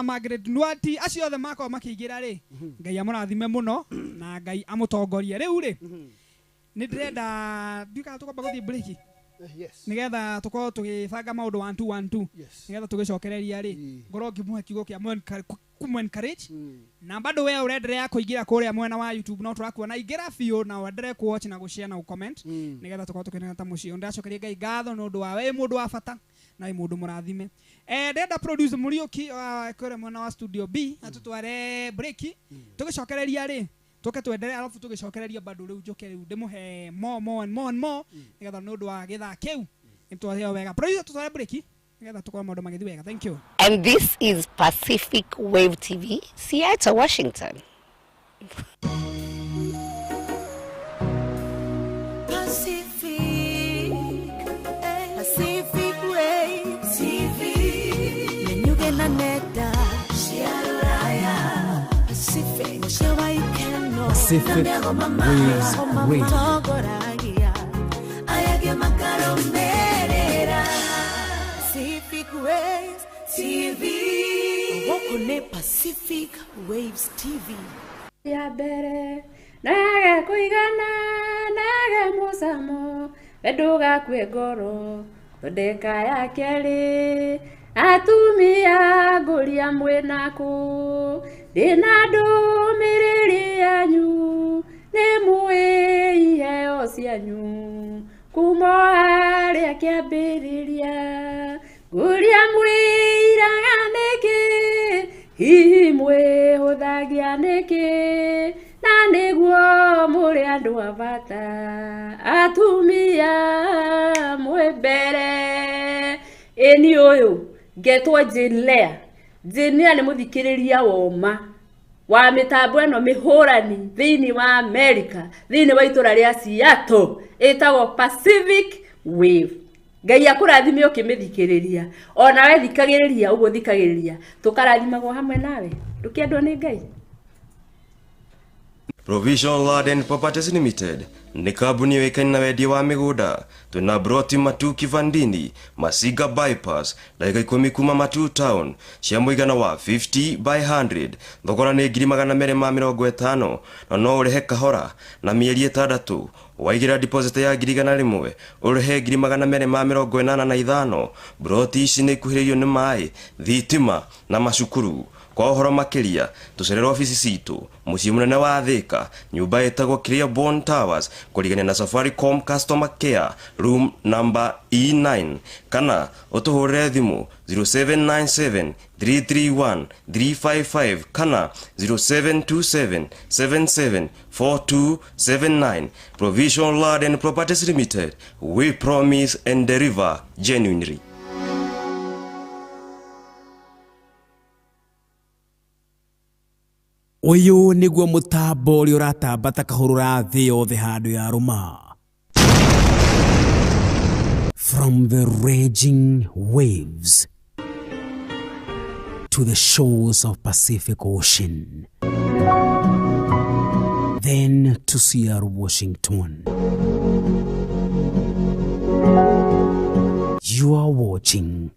Margaret Nduati, acio othe makorwo makĩingĩra rĩ, Ngai amũrathime mũno na Ngai amũtongorie. Rĩu rĩ nĩ ndĩrenda ndiũĩ kana tũkwamba gũthiĩ break. Yes. Nĩgetha tũkorwo tũgĩbanga maũndũ 1 2 1 2. Nĩgetha tũgĩcokereria rĩ ngorwo ngĩmũhe kiugo kĩa kũmũ-encourage. Na bado we ũrenderea kũingĩra kũrĩa mwena wa YouTube no tũrakuona ingĩra biũ na wenderee kũ-watch na gũ-share na gũ-comment nĩgetha tũkorwo tũkĩnena ta mũciĩ. Ndĩracokeria Ngai ngatho nĩ ũndũ wa we mũndũ wa bata na wĩ mũndũ mũrathime. Ndĩrenda producer Mũriũki kũrĩa mwena wa studio B atũtware break tũgĩcokereria rĩ tũke twenderee alafu tũgĩcokereria bado rĩu njoke rĩu ndĩmũhe more more and more and more nĩgetha nĩ ũndũ wa gĩthaa kĩu nĩtwaheo wega. Producer tũtware break nĩgetha tũkorwo maũndũ magĩthiĩ wega. Thank you. And this is Pacific Wave TV, Seattle, Washington. Pacific, Pacific Wave TV. Nenyuge na neta, Pacific, Pacific Waves Radio. Pacific Waves TV. Wokone Pacific Waves TV. Ya mbere nage kuigana nage musamo wenduga kwe ngoro thondeka ya keri atumia nguria mwinaku ndina ndumiriri yanyu ni muĩ iheo cianyu kuma harĩa kĩambĩrĩria nguria mwĩiraga nĩkĩ hihi mwĩhũthagia nĩkĩ na nĩguo mũrĩ andũ a bata atumia mwĩ Twĩ mbere. Ĩni ũyũ ngetwo Jane Lea. Jane Lea nĩ mũthikĩrĩria woma wa mĩtambo ĩno mĩhũrani thĩinĩ wa America, thĩinĩ wa itũra rĩa Seattle, ĩtagwo Pacific Wave. Ngai akũrathime ũkĩmĩthikĩrĩria, onawe thikagĩrĩria ũguo thikagĩrĩria, tũkarathimagwo hamwe nawe, ndũkĩendwo nĩ Ngai. Provision Land and Properties Limited nĩ kambuni yũĩkaine na wendia wa mĩgũnda. Twĩna broti Matu Kivandini, Masiga Bypass, ndagĩka 10 kuma Matu Town, cia mũigana wa 50 by 100. Thogora nĩ 250,000, na no ũrĩhe kahora na mĩeri 6. Waigĩra deposit ya 100,000, ũrĩhe 285,000. Broti ici nĩ ikuhĩrĩirio nĩ maĩ, thitima na macukuru. Kwa ũhoro makĩria tũcerere obici citũ mũciĩ mũnene wa Thika, nyũmba ĩtagwo Clearborn Towers, kũrigania na Safaricom Customer Care, room number E9, kana ũtũhũrĩre thimũ 0797 331 355 kana 0727 77 4279. Provision Land and Properties Limited, we promise and deliver genuinely. Ũyũ nĩguo mũtambo ũrĩa ũratamba ta kahũrũra thĩ yothe handũ ya rũma. From the raging waves to the shores of Pacific Ocean, then to Seattle, Washington. You are watching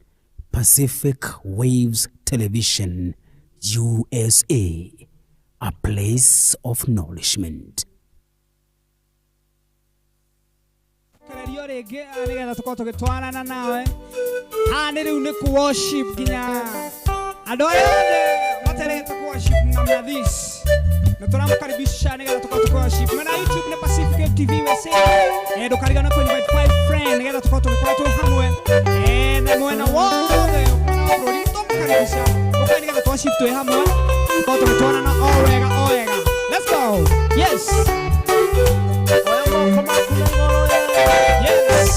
Pacific Waves Television, USA, a place of nourishment. Kererio rĩngĩ nĩgetha tũkorwo tũgĩtwarana nawe. Haha nĩ rĩu nĩ kũ worship nginya andũ arĩa othe materete kũ worship namna this, na tũramũkaribisha nĩgetha tũkorwo tũkĩ worship. Mwena YouTube nĩ Pacific Wave TV USA. Ndũkarigana kũ invite 5 friend nĩgetha tũkorwo tũgĩkorwo twĩ hamwe. Na mwena wothe mwena wa bũrũri tũmũkaribisha ũkae nĩgetha tũ worship twĩ hamwe, tũkorwo tũgĩtwarana o wega o wega. Let's go. Yes. Yes.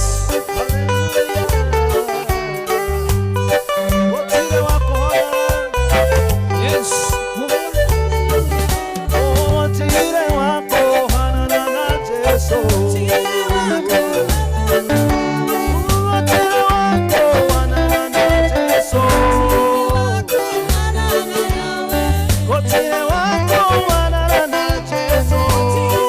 Yes. Wako wanana na Jesu.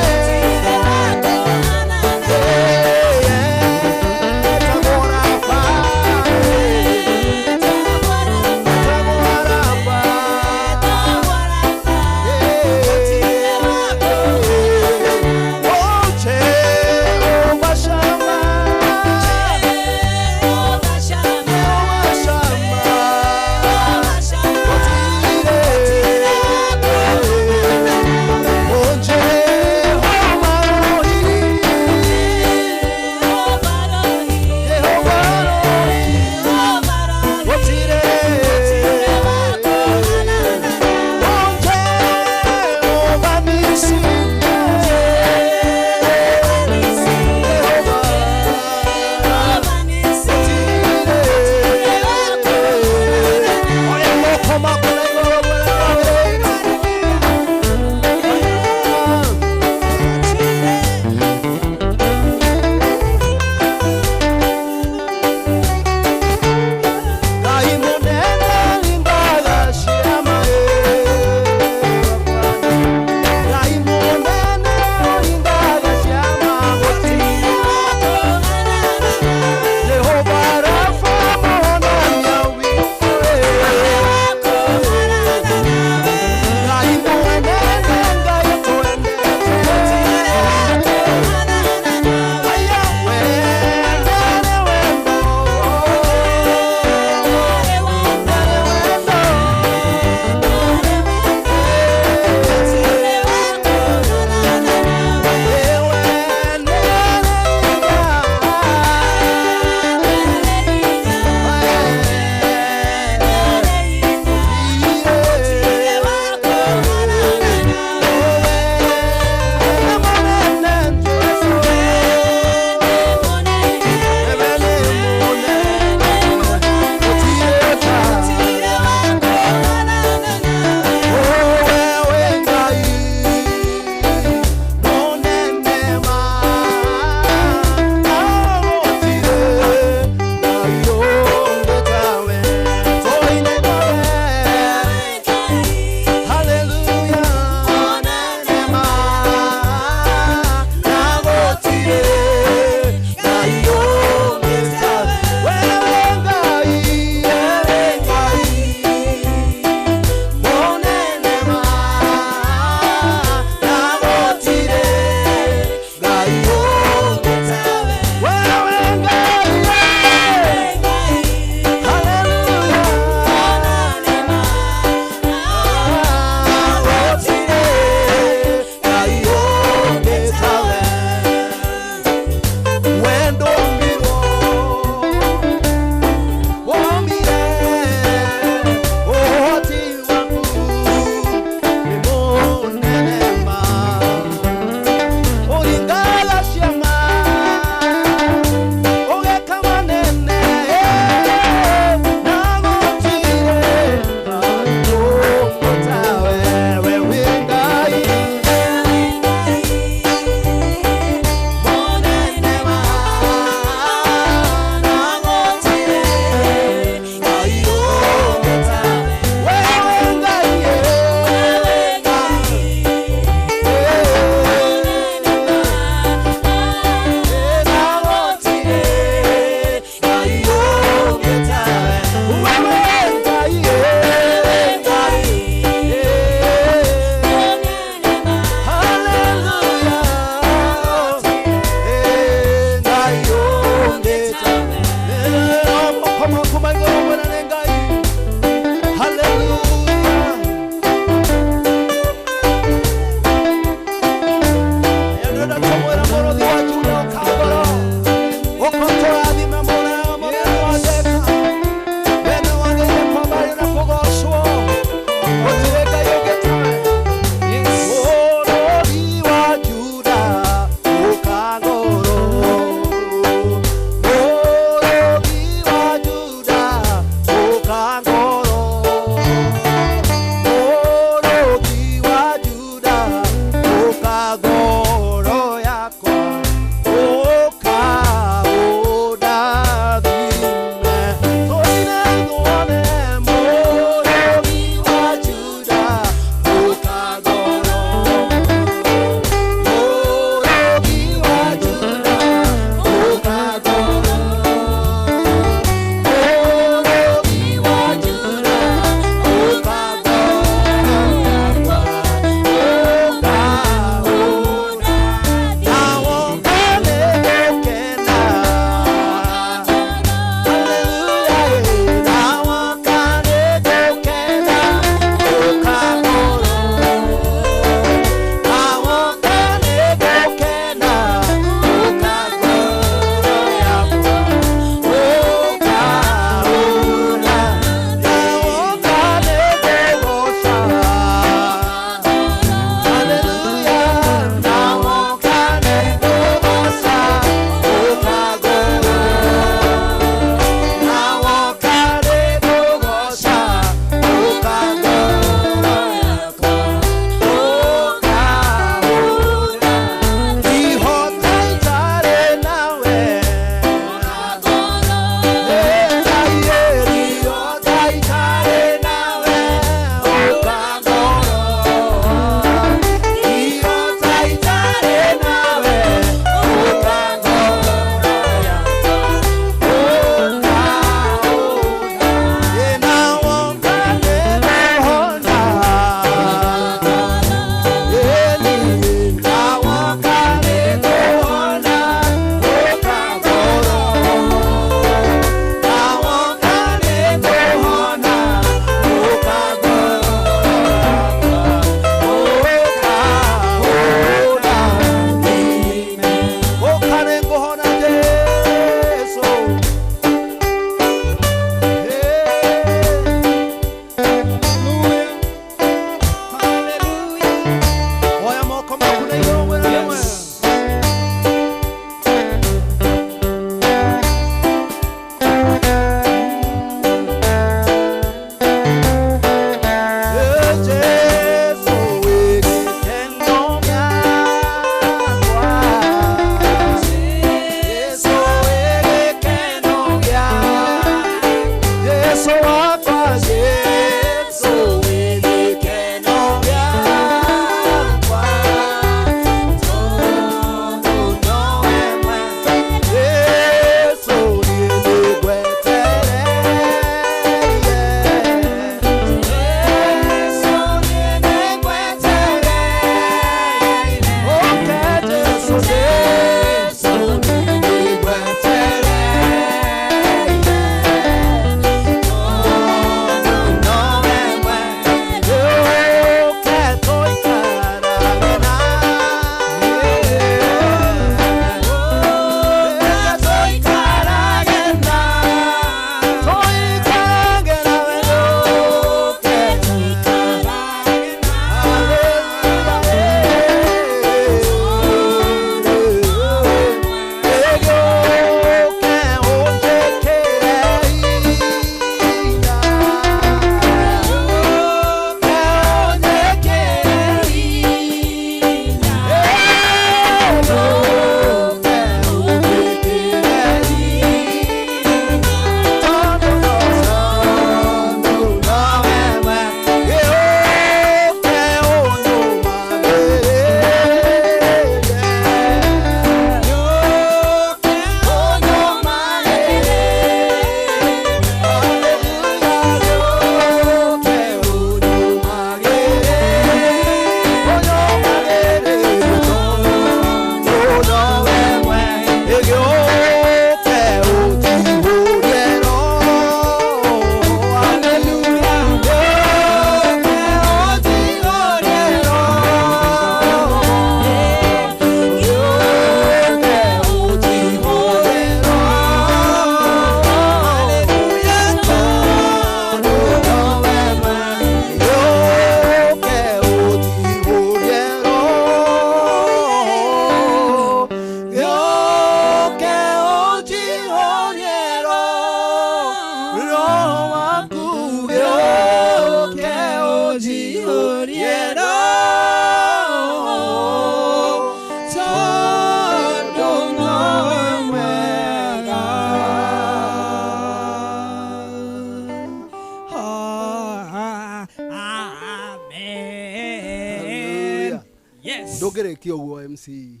MC.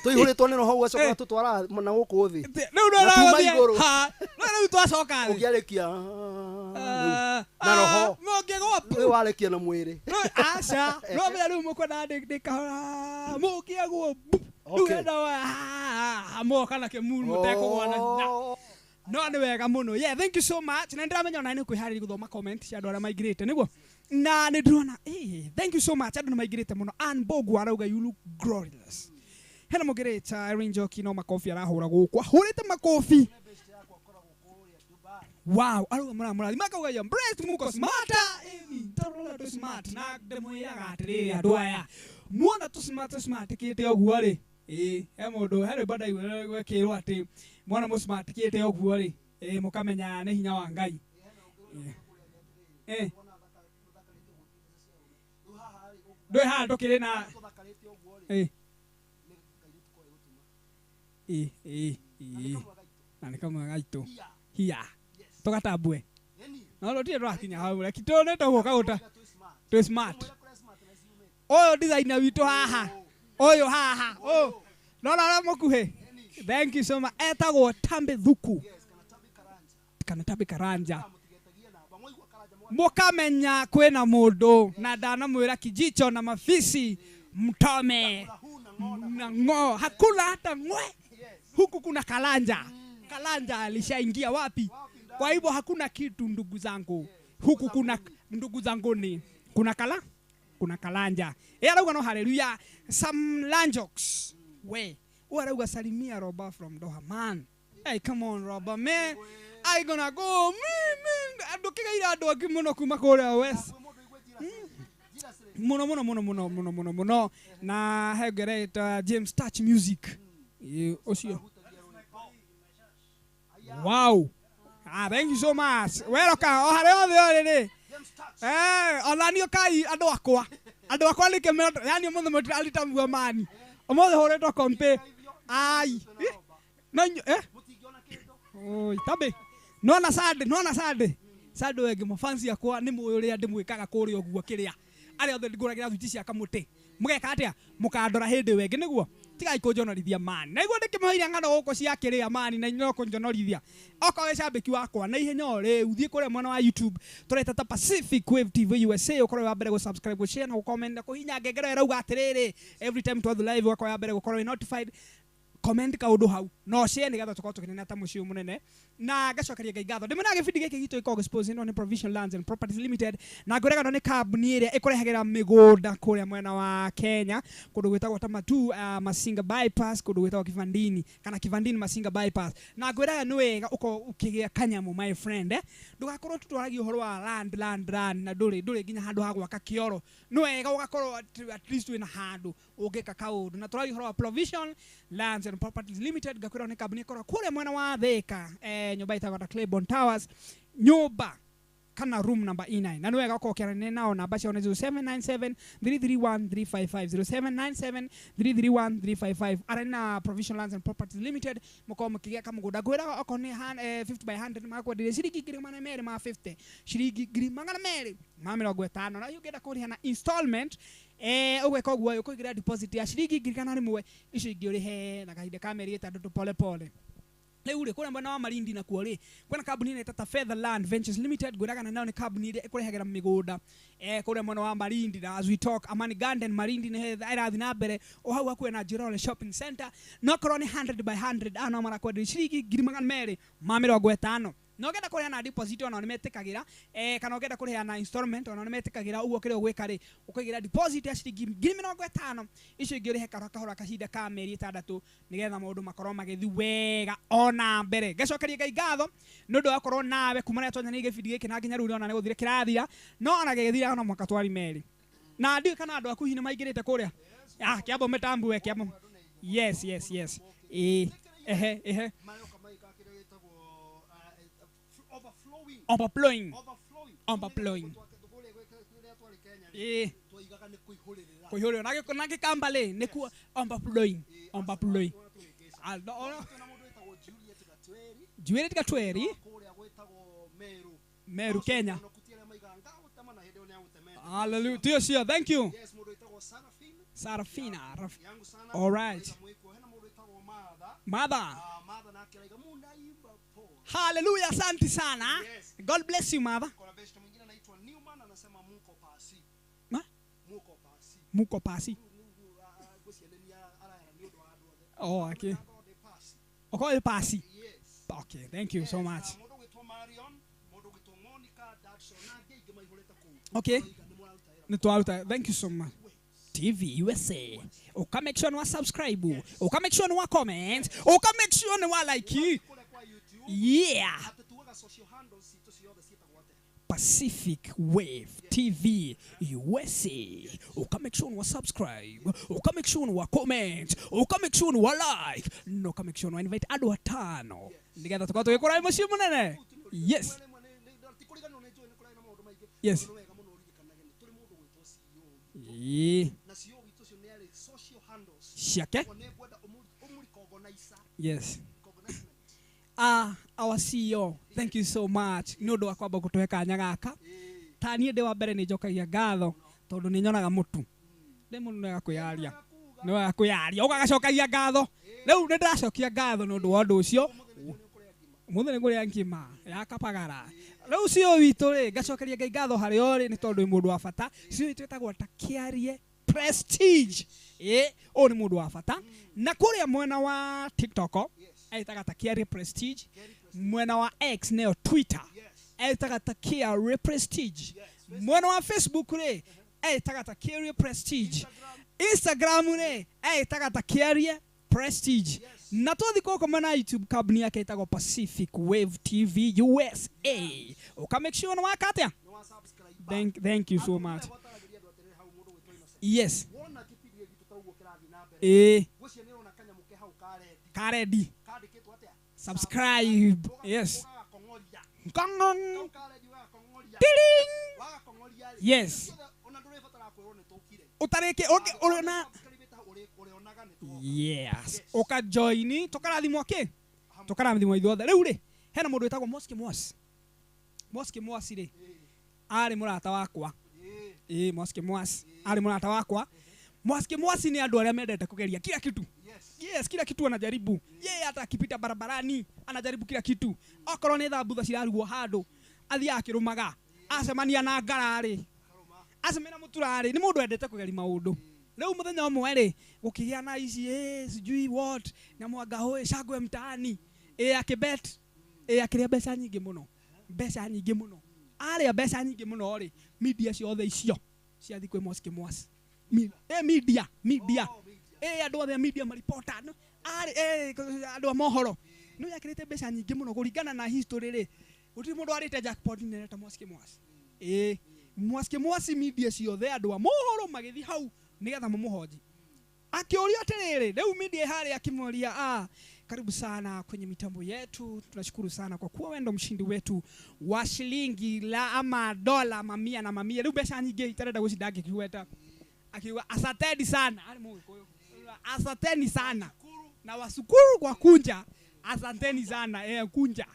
Tũihũrĩtwo nĩ roho ũgacoka tũtwara na gũkũ thĩ. Rĩu Na tuma igũrũ. Rĩu twacoka thĩ. Ũngĩarĩkia na roho. Mũngĩgwa Rĩu warĩkia na mwĩrĩ. Aca, no menya rĩu mũkwenda ndĩ kahora. Mũngĩagwo bu. Rĩu enda wa moka na kĩmuru mũtekũgwa na no nĩ wega mũno. Yeah, thank you so much. Na ndĩramenya ona nĩ kwĩharĩria gũthoma comment cia andũ arĩa maingĩrĩte nĩguo. Na nĩ ndĩrona thank you so much andũ nĩ maingĩrĩte mũno. Ann Bogu arauga you look glorious. Hena mũngĩrĩta Irene Njoki no makobi arahũra gũkũ. Ahũrĩte makobi. Wow, arauga mũramũrathi makauga yo breast muko smarter. Tondũ tũ smart na ndĩmwĩraga atĩrĩrĩ andũ aya. Muona tũ smart kĩte ũguo rĩ. He mũndũ he rwĩmbo ndaigua gwekĩrwo atĩ mwana mũ smart kĩte ũguo rĩ. Mũkamenya nĩ hinya wa Ngai. Ndũĩ haha tũkĩrĩ na na nĩ kamwe gaitũ hiya tũgatambue no rũtirĩ tũrakinya hau reki tũne tũgũka gũta twĩ smart ũyũ designer witũ haha ũyũ haha ũyũ nona ũrĩa mũkuhĩ thank you so much etagwo Tambe Thuku kana Tambe Karanja mũkamenya kwĩna mũndũ na ndanamwĩra kijicho na mafisi mtome na ng'o hakuna hata ng'we huku kuna Kalanja. Kalanja alishaingia wapi? Kwa hivyo hakuna kitu ndugu zangu. Huku kuna ndugu zangu ni kuna kala kuna Kalanja. Arauga no hallelujah some lanjox. We arauga salimia Roba from Doha man. Hey come on Roba man. I gonna go man. Andu kigaira andu angi muno kuma kuria west. Muno muno muno muno muno muno muno na hengereta James Touch Music. Ucio. Wow. Thank you so much. Welcome. O harĩa othe ũrĩ rĩ. Ona niĩ ũkai andũ akwa. Andũ akwa nĩkĩ yani ũmũthĩ mũtiraritamua mani. Ũmũthĩ hũrĩtwo kompe. Ai. No Oi, tabe. Nona sande, nona sande. Sande wengĩ mafansi akwa nĩ mũĩ ũrĩa ndĩmwĩkaga kũrĩa ũguo kĩrĩa. Arĩa othe ngũragĩra thuti cia kamũtĩ. Mũgeka atĩa? Mũkandora hĩndĩ wengĩ nĩguo. Tigai kũnjonorithia mani. Na iguo ndĩkĩmũheire ng'ano gũkũ cia kĩrĩa mani na inyuĩ no kũnjonorithia. Okorwo wĩ cambĩki wakwa na ihenya o rĩu thiĩ kũrĩa mwena wa YouTube tũreta ta Pacific Wave TV USA ũkorwo wa mbere gũ subscribe gũ share na gũ comment na kũhinya ngengere ĩrauga atĩrĩrĩ every time twathiĩ live ũgakorwo wa mbere gũkorwo wĩ notified. Comment kaundu hau no share nigetha tukorwo tukinena ta muciĩ munene na ngacokeria Ngai ngatho ndimena gĩbindi gĩkĩ gitũ gĩkoragwo gĩsponsored nĩ Provision Lands and Properties Limited na ngũrega nĩ kambuni ĩrĩa ĩkũrehagĩra mĩgũnda kũrĩa mwena wa Kenya kũndũ gwĩtagwo Tamatu Masinga Bypass kũndũ gwĩtagwo Kivandini kana Kivandini Masinga Bypass na ngwĩraga nĩ wega ũkorwo ũkĩgĩa kanyamũ my friend ndũgakorwo tutwaragia ũhoro wa land land land na ndũrĩ nginya handũ ha gwaka kĩoro nĩ wega ũgakorwo at least wĩna handũ ũngĩka kaũndũ na tũragia ũhoro wa Provision Lands and Properties Limited gakwira nĩ kambuni ĩkoragwo kũrĩa mwena wa Thika nyũmba ĩtagwo ta Claiborne Towers nyũmba kana room number E9 na nĩ wega ũkorwo ũkĩaranĩria nao namba ciao nĩ 0797 331 355 0797 331 355 arĩa na Provision Lands and Properties Limited mũkorwo mũkĩgĩa kamũgũnda ngwĩraga okorwo nĩ 50 by 100 makwenderia ciringi 250 ciringi 250 na ũngĩenda kũrĩha na installment ũgwĩka ũguo ũkũigĩra deposit ya ciringi 1,000 icio ingĩ ũrĩhe na kahinda ka mĩeri 6 pole pole. Rĩu rĩ kũrĩa mwena wa Malindi nakuo rĩ kwĩna kambuni ĩno ĩtagwo Feather Land Ventures Limited ngwĩraga nayo nĩ kambuni ĩrĩa ĩkũrehagĩra mĩgũnda kũrĩa mwena wa Malindi na as we talk Amani Garden Malindi nĩ ĩrathiĩ na mbere o hau hakuhĩ na Njirore Shopping Center no korwo nĩ 100 by 100 ano marakwenderia ciringi 250 no ngenda kũrĩha na deposit ona nĩ metĩkagĩra kana ũngĩenda kũrĩha na installment ona nĩ metĩkagĩra ũguo kĩrĩa ũgwĩka rĩ ũkaigĩra deposit ya ciringi 50,000 icio ingĩ ũrĩhe kahora kahora kahinda ka mĩeri 6 nĩgetha maũndũ makorwo magĩthiĩ wega ona mbere ngacokeria Ngai ngatho nĩ ũndũ wa gũkorwo nawe kuma rĩrĩa twanyanĩire gĩbindi gĩkĩ na nginya rĩu ona nĩ gũthira kĩrathira no ona gĩgĩthira ona mwaka twari merĩ na ndiũĩ kana andũ aku hihi nĩ maingĩrĩte kũrĩa kĩambo mĩtambue kĩambo yes yes yes ehe ehe overflowing overflowing kuihurira na gikamba ri nikuo overflowing overflowing Juliet Gatweri Meru Kenya. Hallelujah. Tio, thank you. Sarafina. All right. Mother. Hallelujah, asante sana. God bless you, mother. Muko pasi. Oh, okay. Okay, pasi. Okay, thank you so much. Okay. Thank you so much. TV USA. Uka make sure no subscribe. Uka make sure no comment. Uka make sure no like. Yeah. Pacific Wave TV USA. Uka make sure no subscribe. Uka make sure no comment. Uka make sure no like. No ka make sure no invite adu atano. Nigetha tukorwo tugikura muciĩ munene. Yes. Yes. Yeah. Ciake. Yes. Our CEO, thank you so much. Nĩ ũndũ wa kwamba gũtũhe kanya gaka. Ta niĩ ndĩ wa mbere nĩ njokagia ngatho tondũ nĩ nyonaga mũtu. Ndĩ mũndũ nĩ kwĩyaria. Nĩ wa kwĩyaria. Ũgagacokagia ngatho. Rĩu nĩ ndĩracokia ngatho nĩ ũndũ wa ũndũ ũcio. Mũthĩ nĩ ngũrĩa ngima ya kapagara. Rĩu CEO witũ rĩ, ngacokeria Ngai ngatho harĩ o rĩ nĩ tondũ nĩ mũndũ wa bata. CEO witũ ĩtagwo Takiarie Prestige. Ũyũ nĩ mũndũ wa bata. Na kũrĩa mwena wa TikTok aitaga Takiarie Prestige, mwena wa X neo Twitter aitaga Takiarie Prestige, mwena wa Facebook rĩ aitaga Takiarie Prestige, Instagram rĩ aitaga Takiarie Prestige. Na twathi koko mwena YouTube kambuni yake ĩtagwo Pacific Wave TV USA. Uka make sure no waka atia. Thank you so much. Yes. Karedi. Subscribe. Yes. Kongong. Tiling. Yes. Utareke okay urona. Yes. Oka join tukarathimwo ki? Tukarathimwo ithuothe. Riu ri hena mundu witagwo Mosky Mwasi. Mosky Mwasi ri ari murata wakwa. Mosky Mwasi ari murata wakwa. Mosky Mwasi ni andu aria mendete kugeria kila kitu. Yes, kila kitu anajaribu. Yeye hata akipita barabarani anajaribu kila kitu. Okorwo ni thambutha cirarugwo handu athiaga akirumaga. Acemania na ngarari. Acemania muturari. Ni mundu endete kugeria maundu. Leo muthenya umwe ri gukigia na ici sijui what nyamwanga hoe shangwe mtaani. Akibet. Akiria mbeca nyingi muno. Mbeca nyingi muno. Aria mbeca nyingi muno ri media ciothe icio ciathi kwi Mosky Mwasi. Media. Andu othe media maripota no ari andu a mohoro no yakirite mbeca nyingi muno kuringana na history ri gutiri mundu arite jackpot nene ta Mosky Mwasi. Mosky Mwasi media ciothe andu a mohoro magithi hau nigetha mumuhoji. Akiuria atiriri riu media hari akimuria karibu sana kwenye mitambo yetu, tunashukuru sana kwa kuwa wewe ndo mshindi wetu wa shilingi la ama dola mamia na mamia. Riu mbeca nyingi itarenda gucinda ngĩkiweta. Akiuga asanteni sana. Ari Mũgĩkũyũ. Asanteni sana. Na washukuru kwa kunja. Asanteni sana kunja.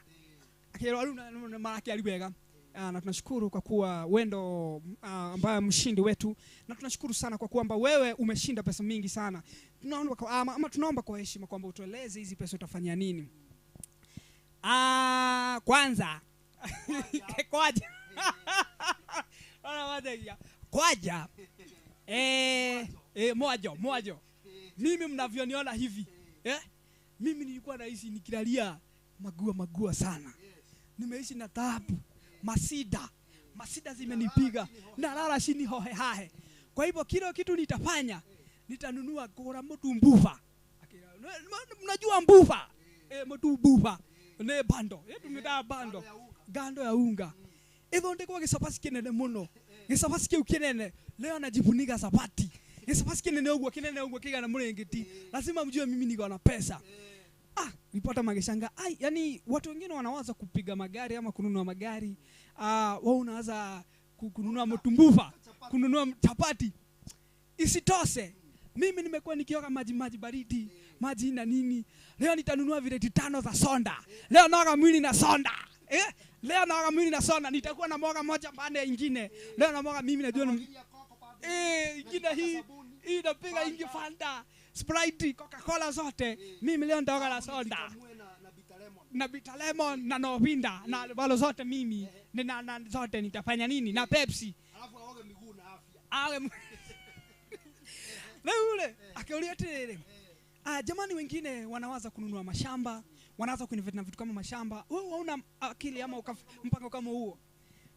Akirwa riu marakĩari wega. Na tunashukuru kwa kuwa wewe ndo ambaye mshindi wetu, na tunashukuru sana kwa kwamba wewe umeshinda pesa mingi sana. Tunaomba kwa tunaomba kwa heshima kwamba utueleze hizi pesa utafanyia nini. Kwanza kwaja. Kwaja. Mwajo. Mimi mnavyoniona hivi. Mimi nilikuwa naishi nikilalia magua sana. Nimeishi na taabu. Masida zimenipiga. Nalala chini hohe hahe. Kwa hivyo kila kitu nitafanya, nitanunua kugura mtu mbufa. Mnajua mbufa? Mtu mbufa. Ne bando. Tumetaa bando. Gando ya unga. Ithondekwo gicabati kinene muno. Gicabati kiu kinene. Leo najifunika sabati. Gicabati kinene uguo kigana muringiti. Lazima mjue mimi niko na pesa. Nilipata mageshanga. Yani watu wengine wanawaza kupiga magari ama kununua magari. Wao unawaza kununua mtumbufa, kununua chapati. Isitose. Mimi nimekuwa nikioga maji baridi, maji na nini. Leo nitanunua vireti 5 za sonda. Leo naoga mwili na sonda. Leo naoga mwili na soda, nitakuwa na mwoga moja baada ya ingine. Leo na mwoga mimi najua ingine hii inapiga ingi Fanta, Sprite, Coca-Cola zote. Mimi leo nitaoga na soda. Na bitter lemon na Novinda na balo zote mimi na zote nitafanya nini na Pepsi. Alafu aoge miguu na afya. Aoge. Leo ule akiulia tele. Jamani wengine wanawaza kununua mashamba, wanaanza kuinvest na vitu kama mashamba. Wewe hauna akili ama mpango kama huo?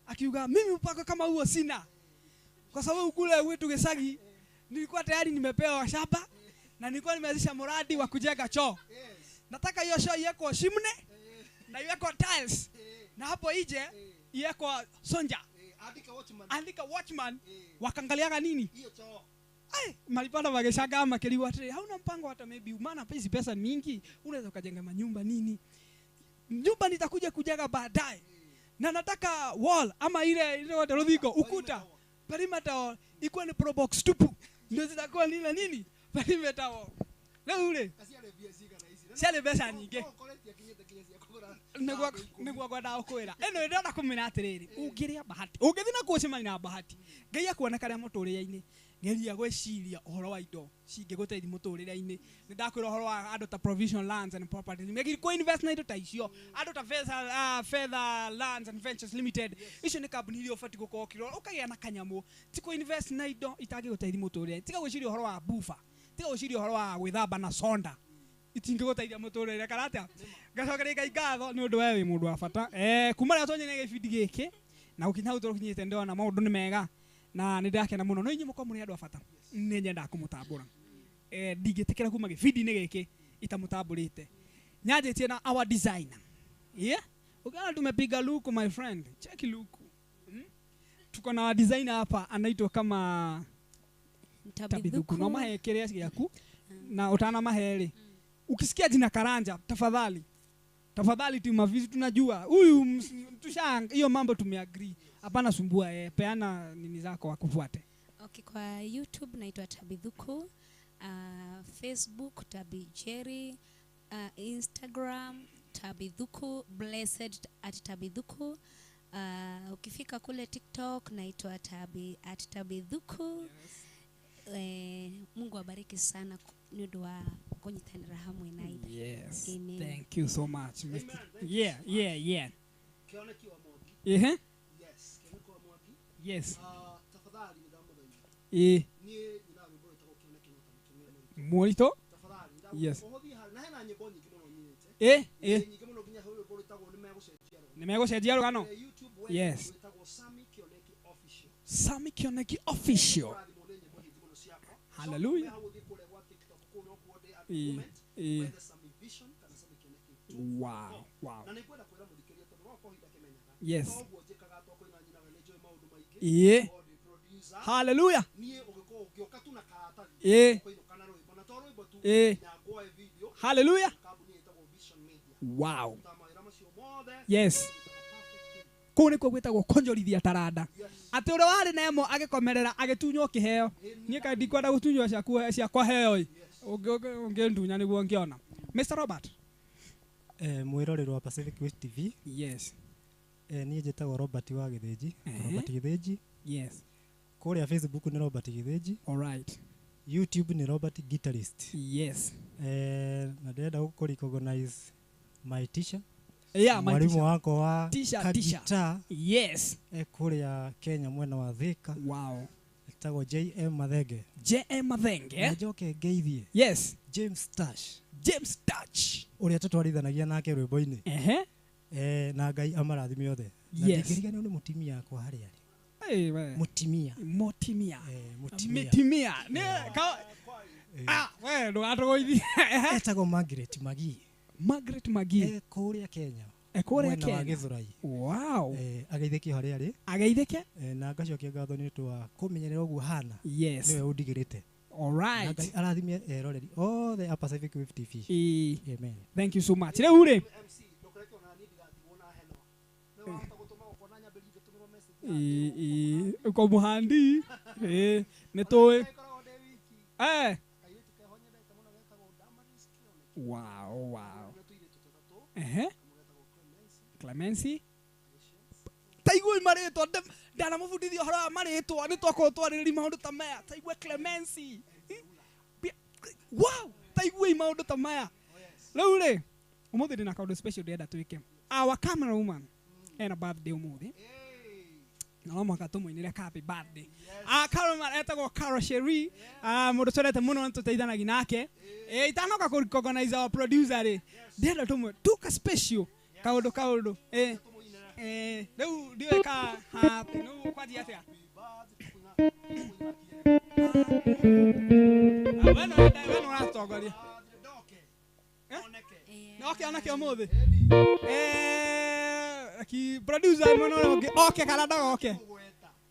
Akiuga mimi mpango kama huo sina. Kwa sababu kule wetu Gesagi nilikuwa tayari nimepewa shamba na nilikuwa nimeanzisha mradi wa kujenga choo. Nataka hiyo choo iwekwe shimne na iwekwe tiles. Na hapo ije iwekwe sonja. Andika watchman. Wakaangaliaga nini? Hiyo choo. Ai, malipanda wageshaga ama keliwa ati hauna mpango hata maybe maana hizi pesa mingi unaweza ukajenga manyumba nini. Nyumba nitakuja kujenga baadaye. Na nataka wall ama ile rodhigo ukuta perimeter wall ikuwe ni pro box tupu. Ndio zitakuwa nini nini? Perimeter wall. Leo ule. Ciarĩ mbeca nyingĩ. Nĩguo ngwendaga gũkwĩra. Ĩno ndĩrenda kũmenya atĩrĩrĩ, ũngĩrĩa bahati, ũngĩthiĩ na gũcemania na bahati, Ngai akuona karĩa mũtũrĩre-inĩ, geria gwĩciria ũhoro wa indo cingĩgũteithia mũtũrĩre-inĩ. Nĩ ndakwĩra ũhoro wa andũ ta Provision Lands and Properties. Megi kũ invest na indo ta icio. Andũ ta Feather Lands and Ventures Limited. Icio nĩ kambuni iria ũbatiĩ gũkorwo ũkĩrora, ũkagĩa na kanyamũ. Ti kũ invest na indo itangĩgũteithia mũtũrĩre. Tiga gwĩciria ũhoro wa bufa. Tiga gwĩciria ũhoro wa gwĩthamba na sonda. Itingĩgũteithia mũtũrĩre kana atĩa? Ngacokeria Ngai ngatho nĩ ũndũ we wĩ mũndũ wa bata. Kuma rĩrĩa twonyanire gĩbindi gĩkĩ na gũkinya hau tũkinyĩte ndĩrona maũndũ nĩ mega na nĩ ndakena mũno. No inyuĩ mũkorwo mũrĩ andũ a bata, nĩ nyendaga kũmũtambũra. Ndingĩtĩkĩra kuma gĩbindi-inĩ gĩkĩ itamũtambũrĩte. Nyanjĩtie na our designer. Yeah? Ukiona tumepiga luku my friend, check luku. Tuko na designer hapa anaitwa kama Tabithuku. No mahe kĩrĩa gĩaku na utana mahe. Ukisikia jina Karanja tafadhali. Tafadhali timavizi tunajua. Huyu tusha hiyo mambo tumeagree. Hapana sumbua, peana nini zako wakufuate. Okay, kwa YouTube naitwa Tabithuku, Facebook Tabi Jerry, Instagram Tabithuku, blessed at Tabithuku. Ukifika kule TikTok naitwa Tabi at Tabithuku. Yes. Mungu abariki sana nĩ ũndũ wa kũnyitanĩra hamwe na ithe. Yes. Amen. Thank you so much, Mr. Yeah, yeah, yeah. Kĩoneki wa Mwangi. Yes, Kĩoneki wa Mwangi. Yes. Tafadhali nĩndamũthaitha. Niĩ nyinaga rwĩmbo rwĩtagwo Kĩoneki no ta mũtumia Mũritũ. Tafadhali Yes. ndamũhũthia na hena nyĩmbo nyingĩ mũno nyinĩte. Nyingĩ mũno nginya rwĩmbo rwĩtagwo nĩmegũcenjia rũgano. Nĩmegũcenjia rũgano. YouTube Yes. rwĩtagwo Sammy Kĩoneki Official. Sammy Kĩoneki Official. Hallelujah. Wow, wow. Yes. Yeah. Hallelujah. Yeah. Yeah. Hallelujah. Wow. Yes. Kũu nĩkuo gwĩtagwo kũnjorithia taranda. Atĩ ũrĩa warĩ na ĩmwe agĩkomerera agĩtunywo kĩheo. Niĩ kaĩ ndikwenda gũtunywo ciakwa heo ĩ. Ũngĩndunya nĩguo ngĩona. Mr. Robert. Mwĩroreri wa Pacific West TV. Yes. Niĩ njĩtagwo Robert wa Gĩthĩnji. Robert Gĩthĩnji. Yes. Kũrĩa Facebook nĩ Robert Gĩthĩnji. All right. YouTube nĩ Robert Guitarist. Yes. Na ndĩrenda gũkũ recognize my teacher. Yeah, my mwalimu wakwa wa teacher. Yes. Kũrĩa Kenya mwena wa Thika. Wow. Etagwo JM Mathenge. JM Mathenge. Na njoke ngeithie. Yes. James Tash. James Touch. Ũrĩa tũtwarithanagia nake rwĩmbo-inĩ. Na Ngai amarathime othe. Na ndingĩriganĩrwo nĩ mũtumia wakwa harĩa arĩ. Mũtimia. Mũtimia. Mũtimia. Nĩ ka we ndũgatũgũithie. Etagwo Margaret Magi. Margaret Magi. Kũrĩa Kenya. Kũrĩa Kenya. Mwena wa Gĩthũrai. Wow. Ageithĩke harĩa arĩ. Ageithĩke. Na ngacokia ngatho nĩ ũndũ wa kũmenyerera ũguo hana. Yes. Nĩwe ũndigĩrĩte. All right. Na Ngai arathime eroreri othe a Pacific Wave TV. Amen. Thank you so much. Rĩu rĩ. Uko muhandi. Nĩ tũĩ. Wow, wow. Clemency taigua marĩtwa ndanamũbundithia ũhoro wa marĩtwa nĩ twakorwo twarĩrĩria maũndũ ta maya taigua Clemency wow taigua maũndũ ta maya rĩu rĩ ũmũthĩ ndĩna kaũndũ special ndĩrenda twĩke our camera woman ena birthday ũmũthĩ na no mũhaka tũmũinĩre happy birthday. Cameraman etagwo Carol Sherry, mũndũ twendete mũno nĩ tũteithanagia nake. Itanoka kũ recognize our producer rĩ ndĩrenda tũmwe tuka special kaũndũ kaũndũ rĩu ndiũĩ ka happy rĩu kwanjia atĩa we no ũratongoria oke onake ũmũthĩ ki producer mwena ũrĩa ũngĩ oke kana ndagoke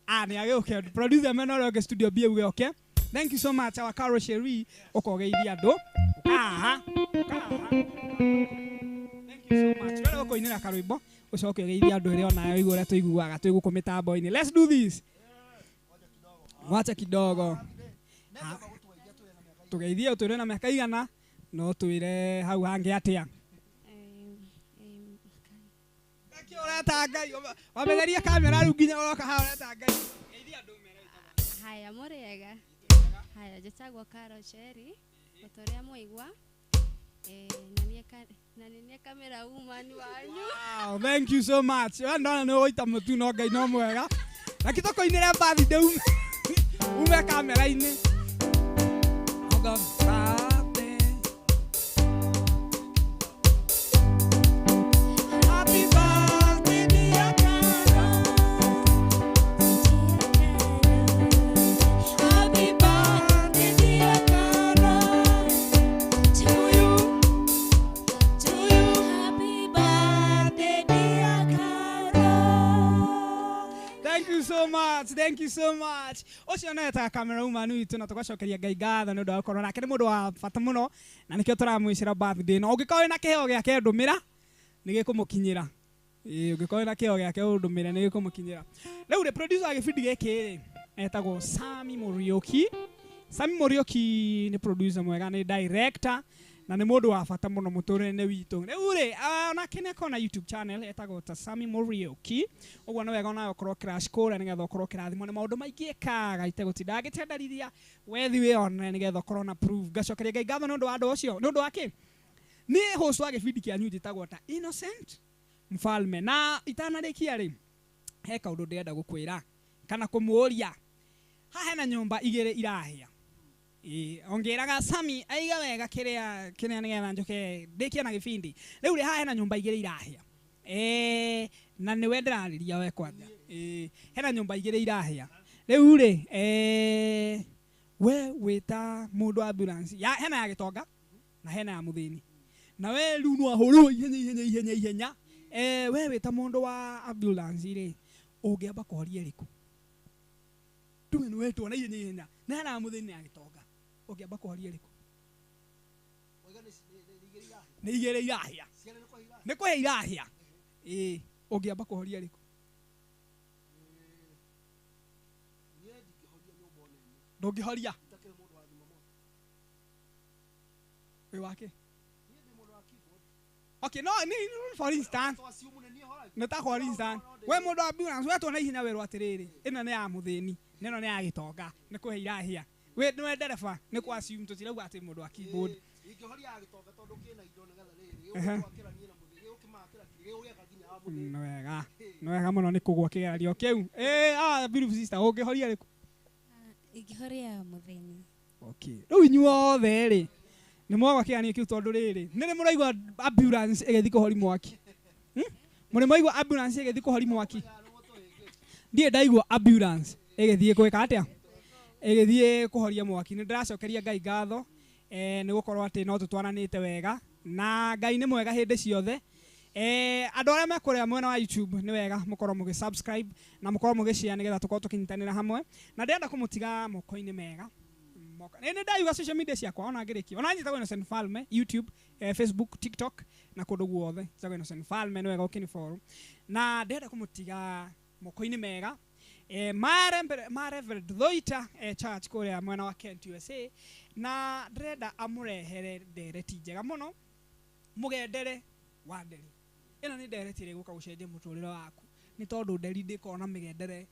nĩ agĩũke producer mwena ũrĩa ũngĩ studio B auge oke. Thank you so much our Carol Sherry ũkogeithia andũ aha thank you so much wena ũkũinĩra karwĩmbo ũcoke ũgeithia andũ ĩrĩa onayo igũ ũrĩa tũiguaga twĩ gũkũ mĩtambo-inĩ. Let's do this. Wacha kidogo tũgeithie ũtwĩre na mĩaka igana no twĩre hau hangĩ atĩa ũreta Ngai wamenyeria kamera rĩu nginya ũroka haha ũreta Ngai geithia andũ mere. Haya mũrĩega. Haya njĩtagwo Carol Sherry ota ũrĩa mwaigua na nĩ camera woman wanyu. Wow, thank you so much. We ndona nĩ ũgũita mũtu no Ngai no mwega na kĩtũkũinĩre birthday ume kamera-inĩ. Happy birthday dear Carol. Happy birthday dear Carol. To you, to you. Happy birthday dear Carol. Thank you so much. Thank you so much. Ũcio no etaga camera woman witũ na tũgacokeria Ngai ngatho nĩ ũndũ wa gũkorwo nake nĩ mũndũ wa bata mũno na nĩkĩo tũramwĩcĩra birthday no ũngĩkorwo wĩna kĩheo gĩake ndũmĩra nĩ gĩkũmũkinyĩra. Ũngĩkorwo wĩna kĩheo gĩake ũndũmĩre nĩ gĩkũmũkinyĩra. Rĩu rĩ producer wa gĩbindi gĩkĩ rĩ etagwo Sami Muriuki. Sami Muriuki nĩ producer mwega nĩ director na nĩ mũndũ wa bata mũno mũtũrĩre-inĩ witũ. Rĩu rĩ onake nĩ akoragwo na YouTube channel etagwo ta Sami Muriuki. Ũguo nĩ wega onawe ũkorwo crash kũrĩa nĩgetha ũkorwo ũkĩrathimwo nĩ maũndũ maingĩ ekaga itegũtinda ngĩtendarithia wethi wĩone nĩgetha ũkorwo na proof. Ngacokeria Ngai ngatho nĩ ũndũ wa andũ ũcio nĩ ũndũ wa kĩ nĩ host wa gĩbindi kĩanyu njĩtagwo ta Innocent Mfalme. Na itanarĩkia rĩ he kaũndũ ndĩrenda gũkwĩra kana kũmũũria. Haha hena nyũmba igĩrĩ irahĩa. Ongeraga Sami aiga wega kĩrĩa kĩrĩa nĩgetha njoke ndĩkie na gĩbindi. Rĩu rĩ haha hena nyũmba igĩrĩ irahĩa. Na nĩwe ndĩrarĩria we kwanja. Hena nyũmba igĩrĩ irahĩa. Rĩu rĩ we wĩta mũndũ wa ambulance ya hena ya gĩtonga na hena ya mũthĩni. Na we rĩu no ahũrwo ihenya ihenya ihenya ihenya. We wĩta mũndũ wa ambulance rĩ ũngĩamba kũhoria ĩrĩkũ? Tume nĩ wetwo na ihenya ihenya na hena ya mũthĩni ya gĩtonga ũngĩamba kũhoria ĩrĩkũ? Nĩ igĩrĩ irahĩa. Nĩ kũhĩa irahĩa. Ũngĩamba kũhoria ĩrĩkũ? Ndũngĩhoria. Wĩ wake? Okay, no, for instance, nĩ ta for instance, we mũndũ wa ambulance wetwo na ihenya werwo atĩrĩrĩ, ĩno nĩ ya mũthĩni, na ĩno nĩ ya gĩtonga, nĩ kũhĩa irahĩa. We nĩwe ndereba, nĩ kũ assume tũtirauga atĩ mũndũ wa keyboard. Nĩ wega, nĩ wega mũno nĩ kũgwa kĩgeranio kĩu. Beautiful sister, ũngĩhoria rĩkũ? Ingĩhoria mũthĩni. Okay. Rĩu inyuothe rĩ nĩ mwagwa kĩgeranio kĩu tondũ rĩrĩ nĩ rĩ mũraigua ambulance ĩgĩthiĩ kũhoria mwaki? Mũrĩ mwaigua ambulance ĩgĩthiĩ kũhoria mwaki? Ndiĩ ndaigua ambulance ĩgĩthiĩ gwĩka atĩa? Ĩgĩthiĩ kũhoria mwaki. Nĩ ndĩracokeria Ngai ngatho nĩ gũkorwo atĩ no tũtwaranĩte wega na Ngai nĩ mwega hĩndĩ ciothe. Andũ arĩa mekũrĩa mwena wa YouTube nĩ wega mũkorwo mũgĩ subscribe na mũkorwo mũgĩ share nĩgetha tũkorwo tũkĩnyitanĩra hamwe na ndĩrenda kũmũtiga moko-inĩ mega. Nĩ ndaiuga social media ciakwa ona ngĩrĩkia ona njĩtagwo Innocent Mfalme YouTube, Facebook, TikTok na kũndũ guothe njĩtagwo Innocent Mfalme nĩ wega ũkĩni follow na ndĩrenda kũmũtiga moko-inĩ mega. Ma Reverend Thoita Church kũrĩa mwena wa Kent USA na ndĩrenda amũrehere ndereti njega mũno mũgendere wa nderi. Ĩno nĩ ndereti ĩrĩa ĩgũka gũcenjia mũtũrĩre waku. Nĩ tondũ nderi ndĩkoragwo na mĩgendere.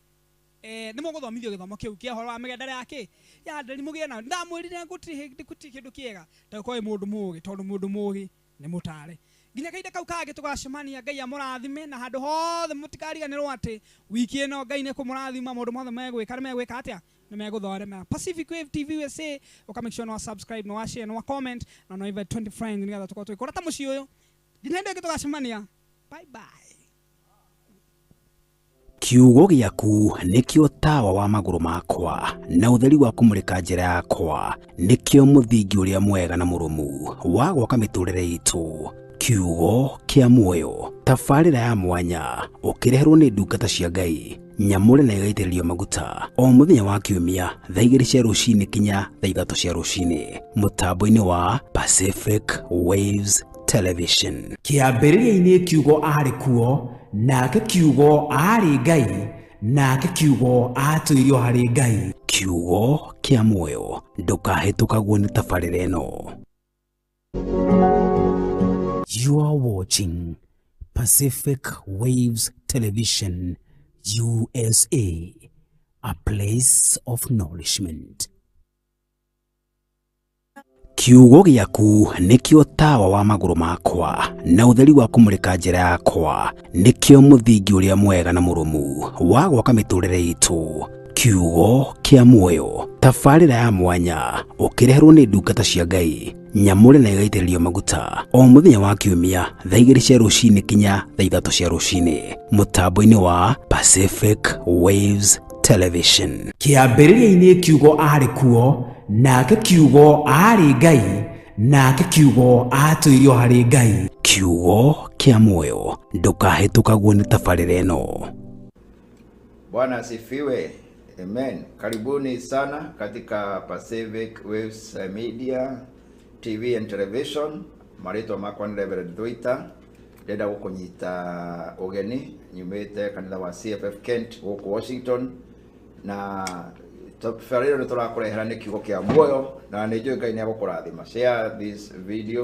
Nĩ mũgũthomithio gĩthomo kĩu kĩa ũhoro wa mĩgendere ya kĩ? Ya nderi mũgĩe nayo. Ndamwĩrire gũtirĩ kĩndũ kĩega ta gũkorwo wĩ mũndũ mũgĩ, tondũ mũndũ mũgĩ nĩ mũtare. Nginya kahinda kau kangĩ tũgacemania, Ngai amũrathime na handũ hothe mũtikariganĩrwo atĩ wiki ĩno Ngai nĩ kũmũrathima maũndũ mothe megwĩka nĩ megwĩka atĩa? Nĩ megũthorema. Pacific Wave TV USA, ũka make sure no subscribe, no share, no comment na no invite 20 friends nĩgetha tũkorwo tũgĩkũra ta mũciĩ ũyũ. Nginya hĩndĩ ĩngĩ tũgacemania. Bye bye. Kiugo gĩaku nĩkĩo tawa wa magũrũ makwa na ũtheri wa kũmũrĩka njĩra yakwa, nĩkĩo mũthingi ũrĩa mwega na mũrũmu wa gwaka mĩtũrĩre itũ. Kiugo kĩa muoyo, tabarĩra ya mwanya ũkĩreherwo nĩ ndungata cia Ngai nyamũre na ĩgaitĩrĩrio maguta o mũthenya wa kiumia thaa 2 cia rũcinĩ kinya thaa 3 cia rũcinĩ mũtambo-inĩ wa Pacific Waves Television. Kĩambĩrĩria-inĩ kiugo arĩ kuo, nake kiugo arĩ Ngai, nake kiugo atũirio harĩ Ngai. Kiugo kĩa muoyo, ndũkahĩtũkagwo nĩ tabarĩra ĩno. You are watching Pacific Waves Television USA, a place of nourishment. Kiugo gĩaku nĩkĩo tawa wa magũrũ makwa na ũtheri wa kũmũrĩka njĩra yakwa, nĩkĩo mũthingi ũrĩa mwega na mũrũmu wa gwaka mĩtũrĩre itũ. Kiugo kĩa muoyo, tabarĩra ya mwanya ũkĩreherwo nĩ ndungata cia Ngai nyamũre na ĩgaitĩrĩrio maguta o mũthenya wa kiumia thaa 2 cia rũcinĩ kinya thaa 3 cia rũcinĩ mũtambo-inĩ wa Pacific Waves Television. Kĩambĩrĩria-inĩ kiugo arĩ kuo, nake kiugo arĩ Ngai, nake kiugo atũirio harĩ Ngai. Kiugo kĩa muoyo, ndũkahĩtũkagwo nĩ tabarĩra ĩno. Bwana asifiwe. Amen. Karibuni sana katika Pacific Waves Media TV and Television. Marĩtwa makwa nĩ Reverend Thuita. Ndĩrenda gũkũnyita ũgeni nyumĩte kanitha wa CFF Kent gũkũ Washington, na tabarĩra ĩno tũrakũrehera nĩ kiugo kĩa muoyo, na nĩ njũĩ Ngai nĩ egũkũrathima. Share this video,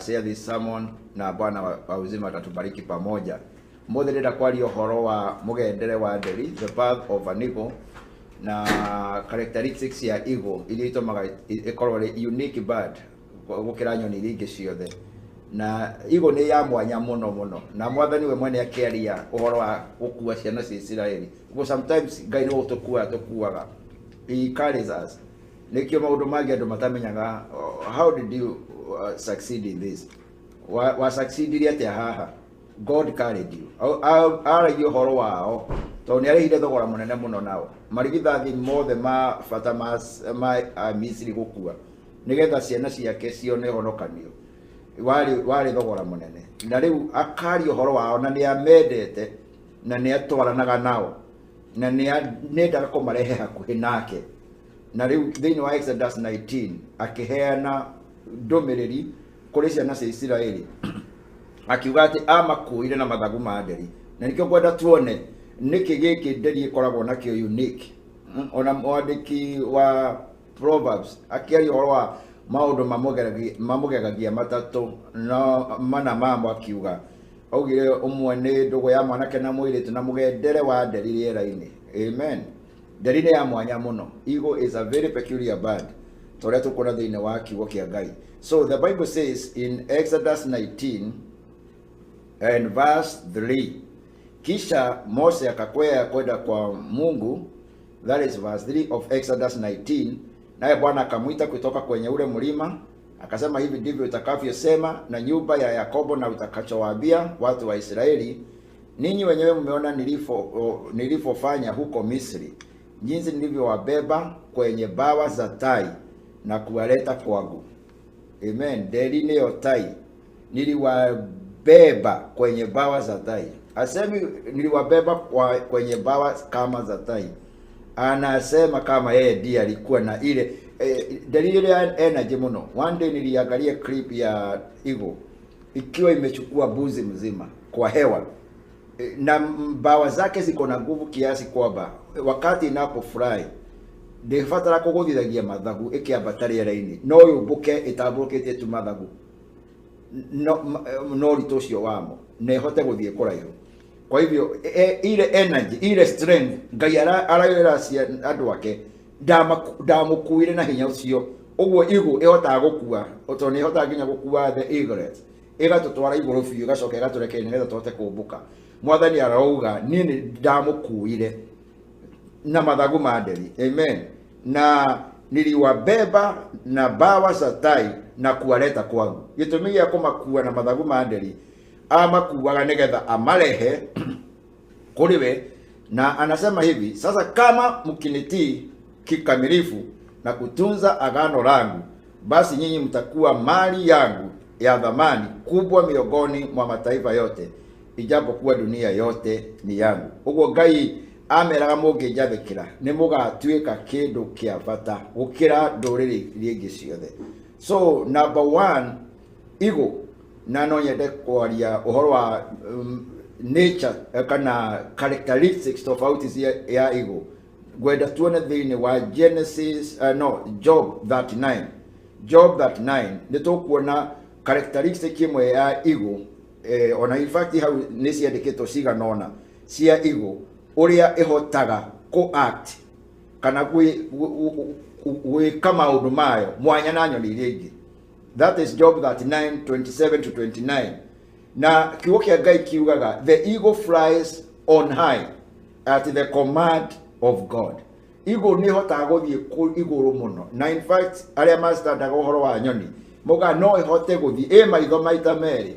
share this sermon, na Bwana wa uzima atatubariki pamoja. Mũthĩ ndĩrenda kwaria ũhoro wa mũgendere wa nderi, the path of an eagle, na characteristics ya eagle iria itũmaga ĩkorwo ĩrĩ unique bird gũkĩra nyoni iria ingĩ ciothe. Na eagle nĩ ya mwanya mũno mũno, na mwathani we mwene akĩaria ũhoro wa gũkua ciana cia Isiraeli. Ũguo sometimes Ngai nĩ gũtũkua atũkuaga, he carries us. Nĩkĩo maũndũ mangĩ andũ matamenyaga, how did you succeed in this? Wa succeedire atĩa haha? God carried you. Aragia ũhoro wao tondũ nĩ arĩhire thogora mũnene mũno nao. Marigithathi mothe ma bata ma Misiri gũkua nĩgetha ciana ciake cione honokanio. Warĩ thogora mũnene. Na rĩu akaria ũhoro wao, na nĩ amendete na nĩ atwaranaga nao na nĩ endaga kũmarehe hakuhĩ nake. Na rĩu thĩinĩ wa Exodus 19 akĩheana ndũmĩrĩri kũrĩ ciana cia Isiraeli akiuga atĩ amakuire na mathagu ma nderi. Na nĩkĩo ngwenda tuone nĩkĩ gĩkĩ nderi ĩkoragwo nakĩo unique. Ona mwandĩki wa Proverbs akĩaria ũhoro wa maũndũ mamũgegagia matatũ na mana mamo, akiuga augire ũmwe nĩ ndũgũ ya mwanake na mũirĩtu na mũgendere wa nderi rĩera-inĩ. Amen. Nderi nĩ ya mwanya mũno. Eagle is a very peculiar bird, ta ũrĩa tũkuona thĩinĩ wa kiugo kĩa Ngai. So the Bible says in Exodus 19 and verse 3, kisha Mose akakwea kwenda kwa Mungu, that is verse 3 of Exodus 19, naye Bwana akamwita kutoka kwenye ule mlima akasema, hivi ndivyo utakavyosema na nyumba ya Yakobo na utakachowaambia watu wa Israeli, ninyi wenyewe mmeona nilifofanya huko Misri, jinsi nilivyowabeba kwenye bawa za tai na kuwaleta kwangu. Amen. Nderi nĩyo tai. Niliwabeba kwenye bawa za tai. Asemi niliwabeba kwenye bawa kama za tai. Anasema kama yeye ndiye alikuwa na ile dalili ile energy muno. One day niliangalia clip ya eagle ikiwa imechukua buzi mzima kwa hewa, na bawa zake ziko na nguvu kiasi kwamba wakati inapofurahi ndibatara kuguthithagia mathagu ikiambata rĩera-inĩ, no yũmbũke ĩtambũrũkĩtie tu mathagu. no ũritũ ũcio wamo na ĩhote gũthiĩ kũraihu. Kwa hivyo ile energy, ile strength Ngai arayora andũ ake ndamukuire na hinya ũcio. Ũguo igũ ĩhotaga gũkua, tondũ nĩ ĩhotaga nginya gũkua the eaglet, ĩgatũtwara igũrũ biũ, ĩgacoka ĩgatũrekereria nĩgetha tũhote kũmbũka. Mwathani arauga niĩ nĩ ndamũkuire na mathagu ma nderi. Amen. Na niliwabeba na bawa za tai na kuwaleta kwangu. Gĩtũmi gĩa kũmakua na mathagu ma nderi, amakuaga nĩgetha amarehe kũrĩ we. Na anasema hivi, sasa kama mkinitii kikamilifu na kutunza agano langu, basi nyinyi mtakuwa mali yangu ya dhamani kubwa miongoni mwa mataifa yote, ijapokuwa dunia yote ni yangu. Ũguo Ngai ameraga mũngĩnjathĩkĩra nĩ mũgatuĩka kĩndũ kĩa bata gũkĩra ndũrĩrĩ iria ingĩ ciothe. So number one, igũ. Na no nyende kwaria ũhoro wa nature kana characteristics tofauti ya igũ. Ngwenda tuone thĩinĩ wa Genesis, no, Job 39. Job 39 nĩ tũkuona characteristic ĩmwe ya igũ, ona in fact hau nĩ ciandĩkĩtwo cigana ũna cia igũ, ũrĩa ĩhotaga kũ act kana gwĩka maũndũ mayo mwanya na nyoni iria ingĩ. That is Job 39, 27 to 29. Na kiugo kĩa Ngai kiugaga, the eagle flies on high at the command of God. Igũ nĩ ĩhotaga gũthiĩ igũrũ mũno. Na in fact arĩa mastandaga ũhoro wa nyoni maugaga no ĩhote gũthiĩ ĩ maitho maita merĩ.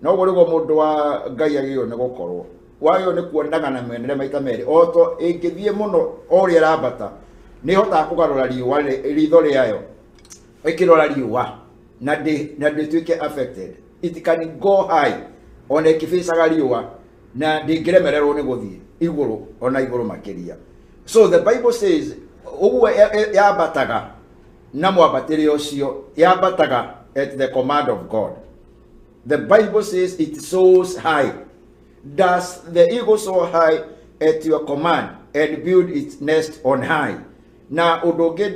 No ũguo nĩguo mũndũ wa Ngai agĩrĩirwo nĩ gũkorwo. Wagĩrĩirwo nĩ kuonaga na mĩonere maita merĩ. O to ĩngĩthiĩ mũno o ũrĩa ĩrambata, nĩ ĩhotaga kũgarũra riũa ritho rĩayo ĩkĩrora riũa na ndĩtuĩke affected. It can go high ona ĩkĩbĩcaga riũa na ndĩngĩremererwo nĩ gũthiĩ igũrũ ona igũrũ makĩria. So the Bible says ũguo yambataga na mwambatĩre ũcio, yambataga at the command of God. The Bible says it soars high. Does the eagle soar high at your command and build its nest on high? Na ũndũ ũngĩ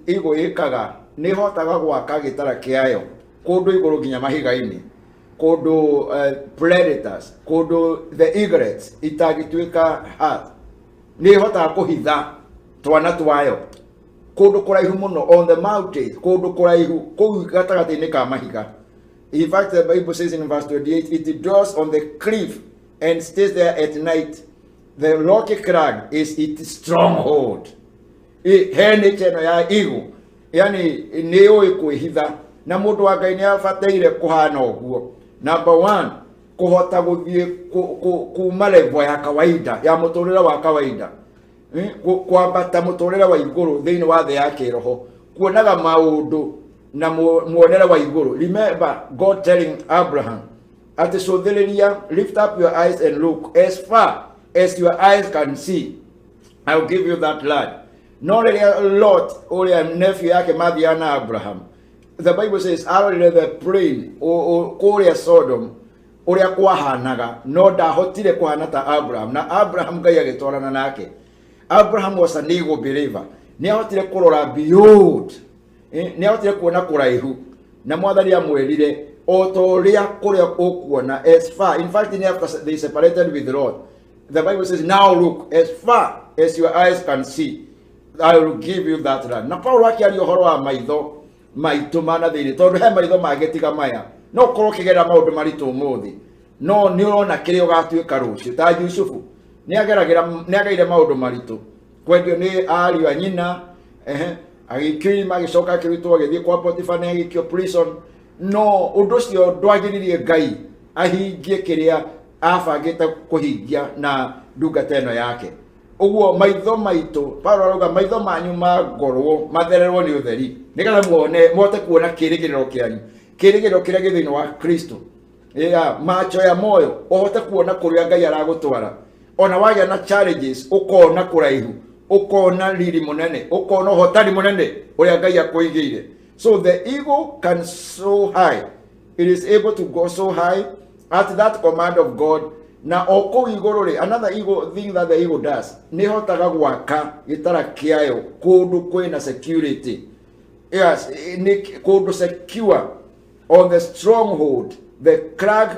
igũ ĩkaga nĩ ĩhotaga gwaka gĩtara kĩayo kũndũ igũrũ nginya mahiga-inĩ, kũndũ predators, kũndũ the eaglets itangĩtuĩka hurt. Nĩ ĩhotaga kũhitha twana twayo kũndũ kũraihu mũno, on the mountains, kũndũ kũraihu kũu gatagatĩ-inĩ ka mahiga. In fact, the Bible says in verse 28, it dwells on the cliff and stays there at night. The rocky crag is its stronghold. He nature ĩno ya igũ, yani nĩ yũĩ kwĩhitha, na mũndũ wa Ngai nĩ abataire kũhana ũguo. Number one, kũhota gũthiĩ kuma level ya kawaida, ya mũtũrĩre wa kawaida, kwambata mũtũrĩre wa igũrũ thĩinĩ wa thĩ ya kĩroho, kuonaga maũndũ na muonere wa igũrũ. Remember God telling Abraham atĩ cũthĩrĩria, lift up your eyes and look as far as your eyes can see, I will give you that land. No rĩrĩa Lot ũrĩa nephew yake mathiaga na Abraham, the Bible says arorire the plain kũrĩa Sodom ũrĩa kwahanaga, no ndahotire kũhana ta Abraham. Na Abraham Ngai agĩtwarana nake. Abraham was an eagle believer. Nĩ ahotire kũrora beyond, nĩ ahotire kuona kũraihu, na Mwathani amwĩrire o ta ũrĩa kũrĩa ũkuona as far. In fact, after they separated with Lot, the Bible says now look as far as your eyes can see, I will give you that land. Na Paulo akĩaria ũhoro wa maitho maitũ ma na thĩinĩ, tondũ he maitho mangĩtiga maya, no ũkorwo ũkĩgerera maũndũ maritũ ũmũthĩ, no nĩ ũrona kĩrĩa ũgatuĩka rũciũ. Ta Jusufu nĩ agereire maũndũ maritũ, kwendio nĩ ariũ a nyina, agĩikio irima, agĩcoka akĩrutwo agĩthiĩ kwa Potifa, nĩ agĩikio prison. No ũndũ ũcio ndwagĩrĩrie Ngai ahingie kĩrĩa abangĩte kũhingia na ndungata ĩno yake. Ũguo maitho maitũ, Paulo arauga maitho manyu mangorwo mathererwo nĩ ũtheri, nĩgetha muone, muhote kuona kĩĩrĩgĩrĩro kĩanyu, kĩĩrĩgĩrĩro kĩrĩa gĩ thĩinĩ wa Kristo. Ya macho ya moyo, ũhote kuona kũrĩa Ngai aragũtwara. Ona wagĩa na challenges, ũkona kũraihu, ũkona riri mũnene, ũkona ũhotani mũnene ũrĩa Ngai akũigĩire. So the eagle can so high, it is able to go so high at that command of God. Na o kũu igũrũ rĩ, another eagle thing that the eagle does, nĩ ĩhotaga gwaka gĩtara kĩayo kũndũ kwĩna security. Yes, nĩ kũndũ secure. On the stronghold, the crag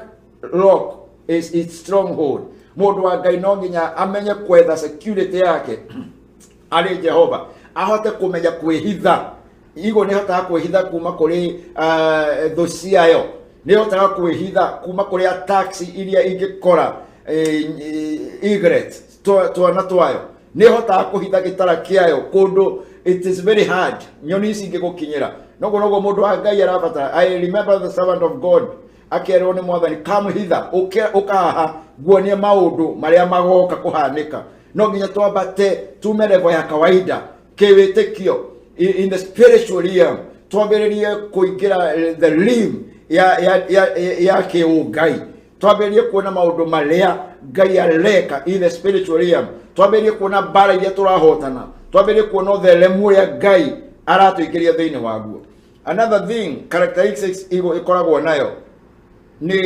rock is its stronghold. Mũndũ wa Ngai no nginya amenye kwetha security yake arĩ Jehova, ahote kũmenya kwĩhitha. Igo nĩ hotaga kwĩhitha kuma kũrĩ thũ ciayo, nĩ hotaga kwĩhitha kuma kũrĩ attacks iria ingĩkora egret twana twayo, nĩ hotaga kũhitha gĩtara kĩayo kũndũ it is very hard nyoni ici ingĩgũkinyĩra. Noguo noguo mũndũ wa Ngai arabatara. I remember the servant of God akerwo nĩ mwathani kamũhitha ũkahaha nguonie maũndũ marĩa magoka kũhanĩka. No nginya twambate tume level ya kawaida kĩwĩtĩkio in the spiritual realm, twambĩrĩrie kũingĩra the realm ya kĩũngai, twambĩrĩrie kuona maũndũ marĩa Ngai areka in the spiritual realm, twambĩrĩrie kuona mbara iria tũrahotana, twambĩrĩrie kuona ũtheremu ũrĩa Ngai aratũingĩria thĩinĩ waguo. Another thing characteristics igo ĩkoragwo nayo nĩ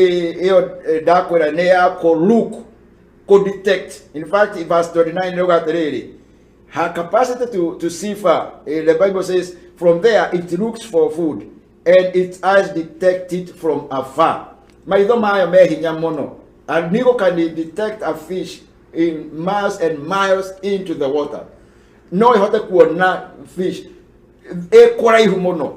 ĩyo ndakwĩra nĩ ya kũ look, kũ detect. In fact, verse 29 rĩuga atĩrĩrĩ, her capacity to see far, the Bible says, from there it looks for food and its eyes detect it from afar. Maitho mayo me hinya mũno. An eagle can detect a fish in miles and miles into the water. No ĩhote kuona fish ĩ kũraihu mũno,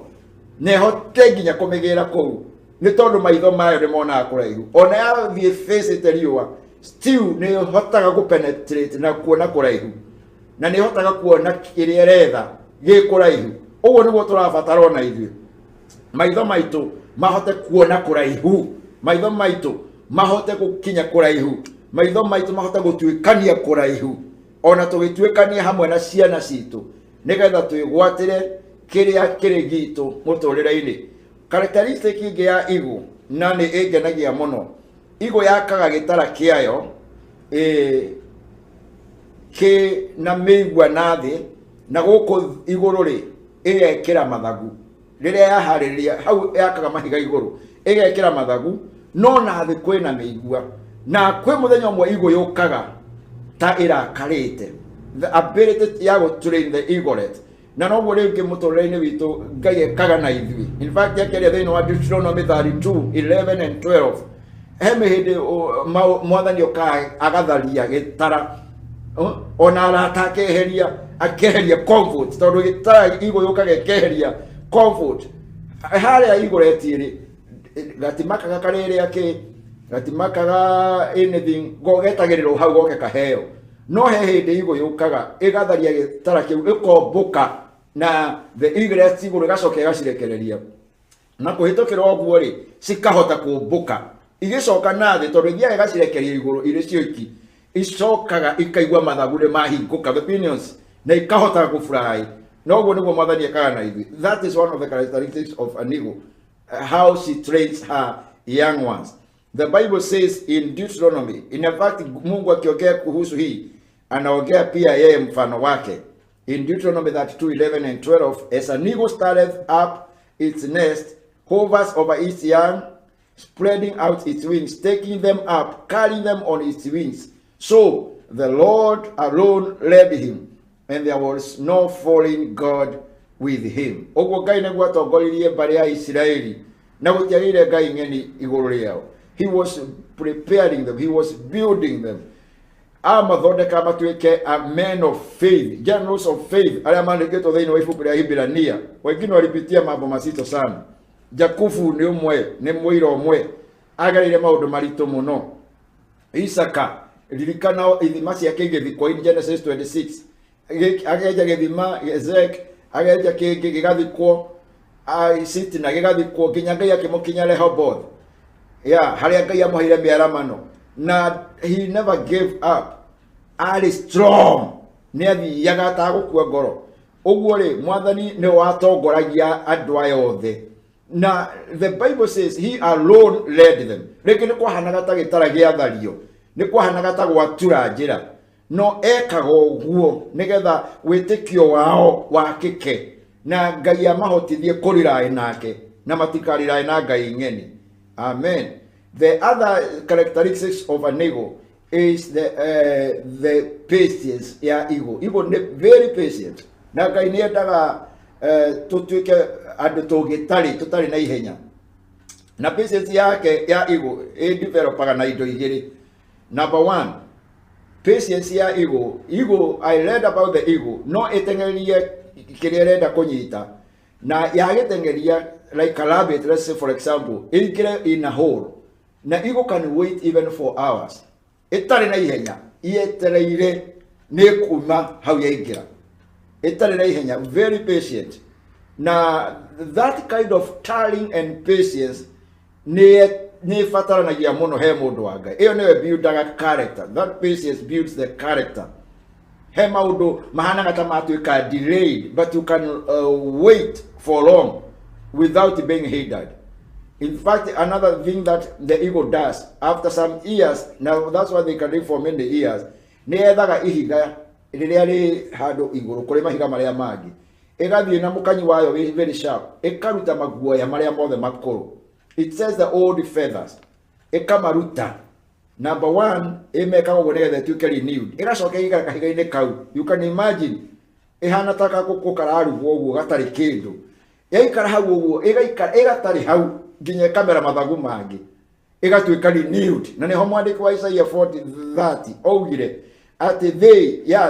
na ĩhote nginya kũmĩgĩra kũu, nĩ tondũ maitho mayo nĩ monaga kũraihu. Ona yathiĩ facĩte riũa, still nĩ ĩhotaga kũ-penetrate na kuona kũraihu, na nĩ ĩhotaga kuona kĩrĩa ĩretha gĩ kũraihu. Ũguo nĩguo tũrabatara ona ithuĩ, maitho maitũ mahote kuona kũraihu, maitho maitũ mahote gũkinya kũraihu, maitho maitũ mahote gũtuĩkania kũraihu, ona tũgĩtuĩkania hamwe na ciana citũ, nĩgetha twĩgwatĩre kĩrĩa kĩrĩ gitũ mũtũrĩre-inĩ. Characteristic ĩngĩ ya igu na nĩ ĩngenagia mũno, igu yakaga gĩtara kĩayo kĩ na mĩigua na thĩ, na gũkũ igũrũ rĩ ĩgekĩra mathagu. Rĩrĩa yaharĩrĩria hau yakaga mahiga igũrũ ĩgekĩra mathagu, no na thĩ kwĩna mĩigua. Na kwĩ mũthenya ũmwe igu yũkaga ta ĩrakarĩte, the ability ya gũ train the eaglet. Na noguo rĩngĩ mũtũrĩre-inĩ witũ Ngai ekaga na ithuĩ. In fact, akĩaria thĩinĩ wa Deuteronomy 32, 11 and 12, he mĩhĩndĩ mwathani okaga agatharia gĩtara, ona arata akeheria, akeheria comfort, tondũ gĩtara igũ yũkaga ĩkeheria comfort. Harĩa igũretie rĩ, gatimakaga karĩrĩa kĩ, gatimakaga anything, getagĩrĩrwo hau goke kaheo. No he hĩndĩ igũ yũkaga ĩgatharia gĩtara kĩu, ĩkombũka na the egrets igũrũ ĩgacoka ĩgacirekereria, na kũhĩtũkĩra ũguo rĩ cikahota kũmbũka igĩcoka na thĩ, tondũ ithiaga ĩgacirekeria igũrũ irĩ cioiki, icokaga ikaigua mathagu nĩ mahingũka, the pinions, na ikahota gũfly. Noguo nĩguo mwathani ekaga na ithuĩ. That is one of the characteristics of an eagle, how she trains her young ones. The Bible says in Deuteronomy, in fact Mungu akiongea kuhusu hii, anaongea pia yeye mfano wake. In Deuteronomy 32, 11 and 12, as an eagle starteth up its nest, hovers over its young, spreading out its wings, taking them up, carrying them on its wings. So the Lord alone led him, and there was no foreign God with him. Ũguo Ngai nĩguo atongoririe mbarĩ ya Isiraeli, na gũtiagĩire Ngai ng'eni igũrũ rĩao. He was preparing them, he was building them. Amathondeka matuĩke a men of faith, generals of faith, arĩa mandĩkĩtwo thĩinĩ wa ibuku rĩa Hibirania. Wengine walipitia mambo mazito sana. Jakubu nĩ ũmwe, nĩ mũira ũmwe, agereire maũndũ maritũ mũno. Isaka, ririkana ithima ciake igĩthikwo in Genesis 26. Agenja gĩthima Ezek, agenja kĩngĩ gĩgathikwo, Sitina gĩgathikwo, nginya Ngai akĩmũkinya Rehoboth. Yeah, harĩa Ngai amũheire mĩaramano. Na he never gave up. Arĩ strong. Nĩ athiaga atagũkua ngoro. Ũguo rĩ, mwathani nĩ watongoragia andũ aya othe. Na the Bible says he alone led them. Rĩngĩ nĩ kwahanaga ta gĩtara gĩathario, nĩ kwahanaga ta gwatura njĩra, no ekaga ũguo nĩgetha wĩtĩkio wao wakĩke, na Ngai amahotithie kũrĩraĩ nake, na matikarĩraĩ na Ngai ng'eni. Amen. The other characteristics of an eagle is the patience ya eagle. Eagle nĩ very patient. Na Ngai nĩ endaga tũtuĩke andũ tũgĩtarĩ, tũtarĩ na ihenya. Na patience yake ya eagle ĩ developaga na indo igĩrĩ. Number one, patience ya eagle. Eagle, I read about the eagle, no ĩteng'erie kĩrĩa ĩrenda kũnyita, na yagĩteng'eria like a rabbit, let's say for example, ĩingĩre in a hole, na eagle can wait even for hours ĩtarĩ na ihenya, yetereire nĩ kuma hau yaingĩra, ĩtarĩ na ihenya, very patient. Na that kind of tarrying and patience nĩ ĩbataranagia mũno he mũndũ wa Ngai. Ĩyo nĩyo buildaga character. That patience builds the character. He maũndũ mahanaga ta matuĩka delayed, but you can wait for long without being hindered. In fact, another thing that the eagle does after some years, now that's why they can live for many years, nĩ yethaga ihiga rĩrĩa rĩ handũ igũrũ kũrĩ mahiga marĩa mangĩ, ĩgathiĩ na mũkanyi wayo wĩ very sharp, ĩkaruta maguoya marĩa mothe makũrũ. It says the old feathers, ĩkamaruta. Number one, ĩmekaga ũguo nĩgetha ĩtuĩke renewed. Ĩgacoka ĩgaikara kahiga-inĩ kau. You can imagine ĩhana ta gakũkũ kararugwo ũguo gatarĩ kĩndũ. Yaikara hau ũguo, ĩgaikara ĩgatarĩ hau nginya ĩkamera mathagu mangĩ, ĩgatuĩka renewed. Na nĩho mwandĩki wa Isaiah 40:30 augire atĩ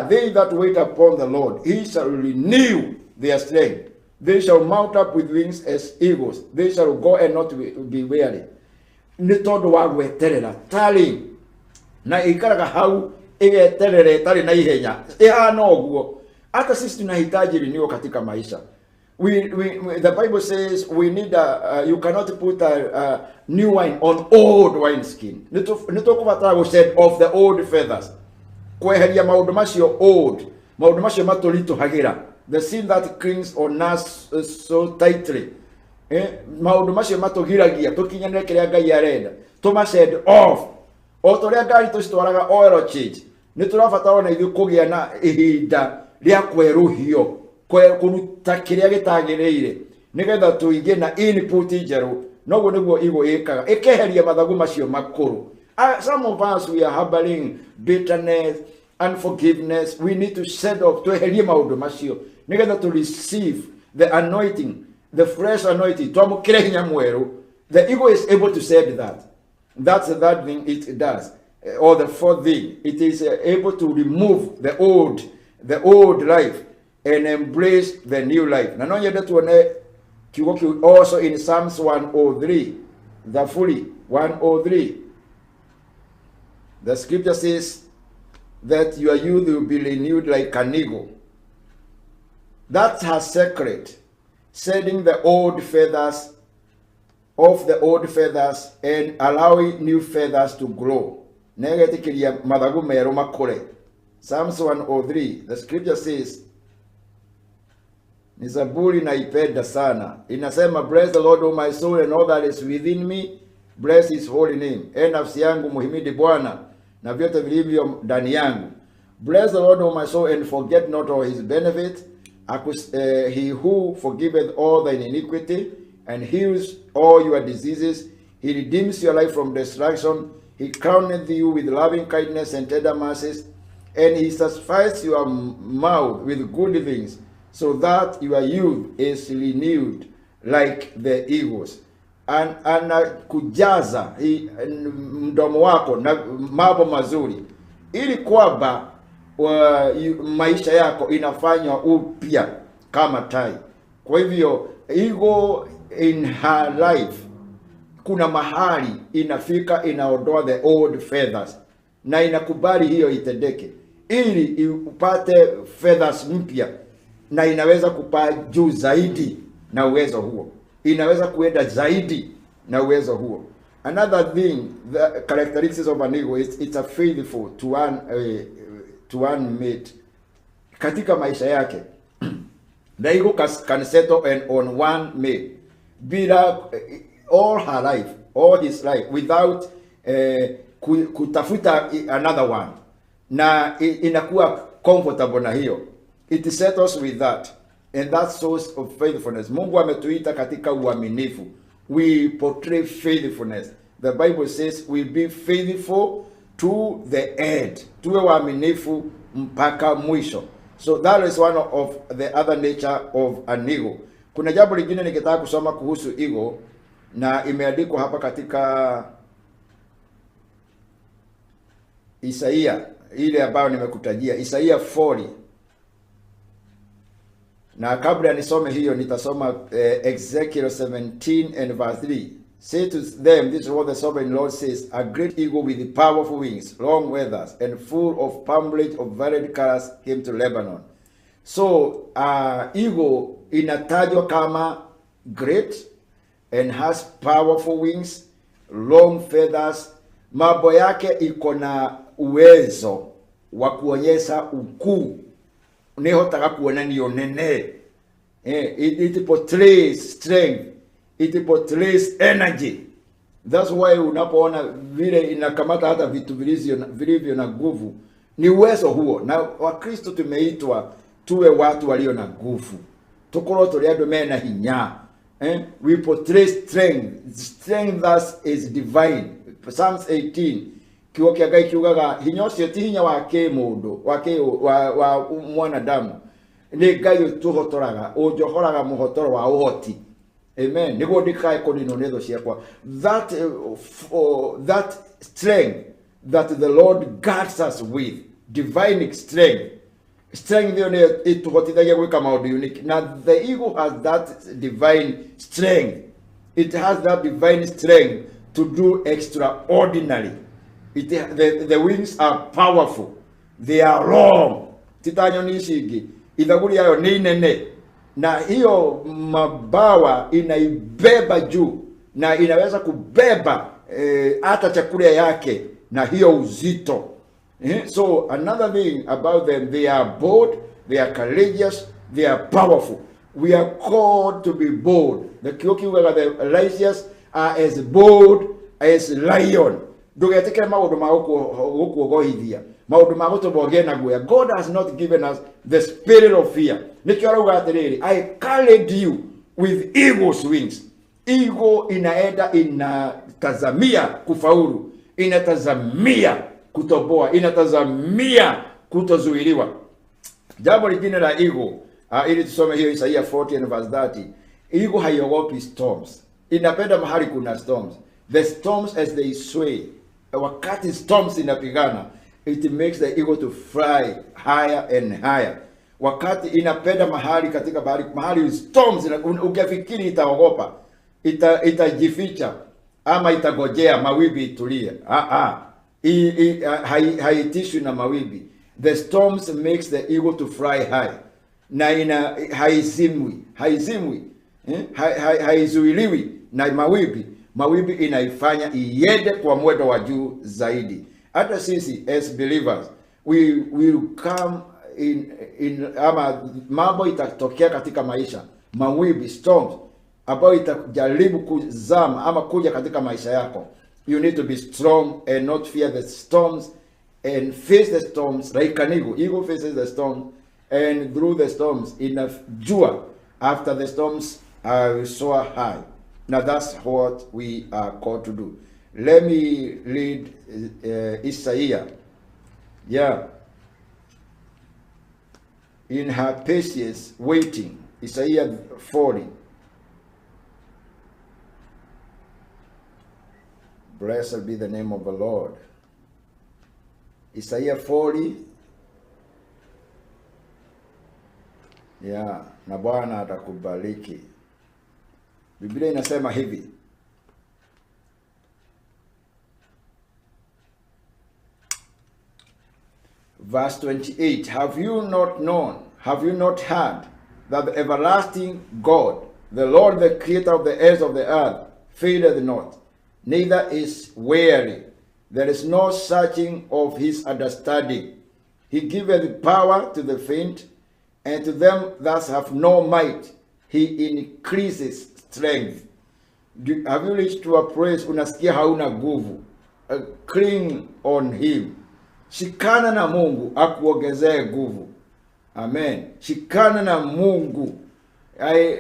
they that wait upon the Lord, he shall renew their strength. They shall mount up with wings as eagles. They shall go and not be weary. Nĩ tondũ wa gweterera tarĩ na ĩikaraga hau ĩgeterera ĩtarĩ na ihenya, ĩhana ũguo. Hata sisi tunahitaji renewal katika maisha. We the Bible says we need a, you cannot put a new wine on old wine skin. Nĩ tũkũbatara gũ shed off the old feathers, kweheria maũndũ macio old, maũndũ macio matũritũhagĩra, the sin that clings on us so tightly, maũndũ macio matũgiragia tũkinyanĩre kĩrĩa Ngai arenda, tũma shed off. O ta ũrĩa ngari tũcitwaraga oil change, nĩ tũrabatara ona ithuĩ kũgĩa na ihinda rĩa kwerũhio, kũruta kĩrĩa gĩtagĩrĩire, nĩgetha tũingĩ na input njerũ. Noguo nĩguo eagle ĩkaga, ĩkeheria mathagu macio makũrũ. Some of us, we are harboring bitterness, unforgiveness. We need to shed off, tweherie maũndũ macio nĩgetha to receive the anointing, the fresh anointing, twamũkĩre hinya mwerũ. The eagle is able to shed that. That's the third thing it does. Or the fourth thing, it is able to remove the old life and embrace the new life. Na no nyende tuone kiugo kiu also in Psalms 103, the fully 103. The scripture says that your youth will be renewed like an eagle. That's her secret, shedding the old feathers off, the old feathers, and allowing new feathers to grow. Na ĩgetĩkĩria mathagu merũ makũre. Psalms 103, the scripture says, ni Zaburi naipenda sana. Inasema, "Bless the Lord, O my soul, and all that is within me, bless his holy name." E nafsi yangu, muhimidi Bwana na vyote vilivyo ndani yangu. Bless the Lord, O my soul, and forget not all his benefits. He who forgiveth all thine iniquity and heals all your diseases. He redeems your life from destruction. He crowneth you with loving kindness and tender mercies, and he satisfies your mouth with good things, so that your youth is renewed like the eagles. Anakujaza mdomo wako na mambo mazuri ili kwamba maisha yako inafanywa upya kama tai. Kwa hivyo eagle in her life, kuna mahali inafika inaondoa the old feathers na inakubali hiyo itendeke ili upate feathers mpya, na inaweza kupaa juu zaidi na uwezo huo, inaweza kuenda zaidi na uwezo huo. Another thing, the characteristics of an eagle is it's a faithful to one mate. Katika maisha yake, the eagle can settle on one mate bila all her life, all his life, without kutafuta another one, na inakuwa comfortable na hiyo. It settles with that, and that source of faithfulness. Mungu ametuita katika uaminifu. We portray faithfulness. The Bible says we be faithful to the end, tuwe waaminifu mpaka mwisho. So that is one of the other nature of an eagle. Kuna jambo lingine nikitaka kusoma kuhusu eagle. na imeandikwa hapa katika Isaia ile ambayo nimekutajia, Isaia 40. Na kabla nisome hiyo nitasoma Ezekiel 17 and verse 3. Say to them, this is what the sovereign Lord says, a great eagle with powerful wings, long feathers, and full of plumage of varied colors came to Lebanon. So, eagle inatajwa kama great and has powerful wings, long feathers. Mambo yake iko na uwezo wa kuonyesha ukuu. Nihotaga kuonania unene. It portrays strength. It portrays energy. That's why unapoona vile inakamata hata vitu vilivyo na nguvu, ni uwezo huo. Na Wakristo tumeitwa tuwe watu walio na nguvu. Tukorwo turi andu mena hinya. We portray strength. Strength thus is divine. Psalms 18. Kiugo kia Ngai kiugaga hinya ucio ti hinya wa kĩmũndũ, wa mwanadamu. Nĩ Ngai ũtũhotoraga, ũnjohoraga mũhotoro wa ũhoti. Amen. Nĩguo ndikae kũninwo nĩ thũ ciakwa. That strength that the Lord guards us with, divine strength. Strength ĩyo nĩyo ĩtũhotithagia gwĩka maũndũ unique. Na the eagle has that divine strength. It has that divine strength to do extraordinary. The wings are powerful. They are long. Ti ta nyoni ici ingĩ. Ithagu rĩayo nĩ inene. Na hiyo mabawa inaibeba juu na inaweza kubeba hata chakula yake na hiyo uzito. So another thing about them, they are bold, they are courageous, they are powerful. We are called to be bold. The kiugaga the righteous are as bold as lion. Ndugetikire maundu ma gukuogohithia, maundu ma gutuma ugie na guoya. God has not given us the spirit of fear. Nikio arauga atiriri, I carried you with eagle's wings. Eagle inaenda inatazamia kufaulu, inatazamia kutoboa, inatazamia kutozuiliwa. Jambo lingine la eagle, ili tusome hiyo Isaia 40 and verse 30. Eagle haiogopi storms. Inapenda mahali kuna storms. The storms as they sway, wakati storms inapigana, it makes the eagle to fly higher and higher. Wakati inapenda mahali katika bahari, mahali storms ukifikiri itaogopa, itajificha ama itagojea mawimbi itulie. Haitishwi na mawimbi. The storms makes the eagle to fly high. Na ina haizimwi, haizuiliwi na mawimbi. Mawimbi inaifanya iende kwa mwendo wa juu zaidi. Hata sisi as believers, we will come in ama mambo itatokea katika maisha, mawimbi, storms ambayo itajaribu kuzama ama kuja katika maisha yako. You need to be strong and not fear the storms and face the storms like an eagle. Eagle faces the storm, and through the storms inajua after the storms I will soar high. Now that's what we are called to do. Let me read Isaiah. Yeah. In her patience waiting, Isaiah 40. Blessed be the name of the Lord. Isaiah 40. Yeah, na Bwana atakubariki. Biblia inasema hivi. Verse 28, have you not known, have you not heard that the everlasting God, the Lord, the creator of the ends of the earth, faileth not, neither is weary. There is no searching of his understanding. He giveth power to the faint, and to them that have no might, he increases strength. Have you reached to a place unasikia hauna nguvu? Cling on him. Shikana na Mungu akuongezee nguvu. Amen. Shikana na Mungu.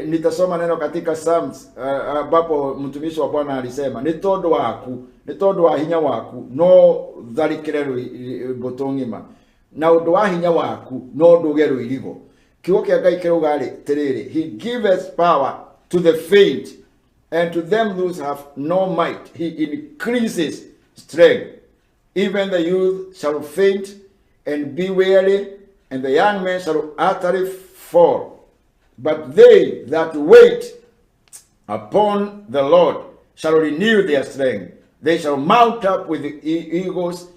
Nitasoma neno katika Psalms ambapo mtumishi wa Bwana alisema ni tondu waku, ni tondu wa hinya waku no tharikire mbũtũ ng'ima, na undu wa hinya waku no nduge rũirigo. Kiugo kĩa Ngai kĩrauga atĩrĩrĩ, he giveth power to the faint And to them those have no might, he increases strength. Even the youth shall faint and be weary, and the young men shall utterly fall. But they that wait upon the Lord shall renew their strength. They shall mount up with the eagles,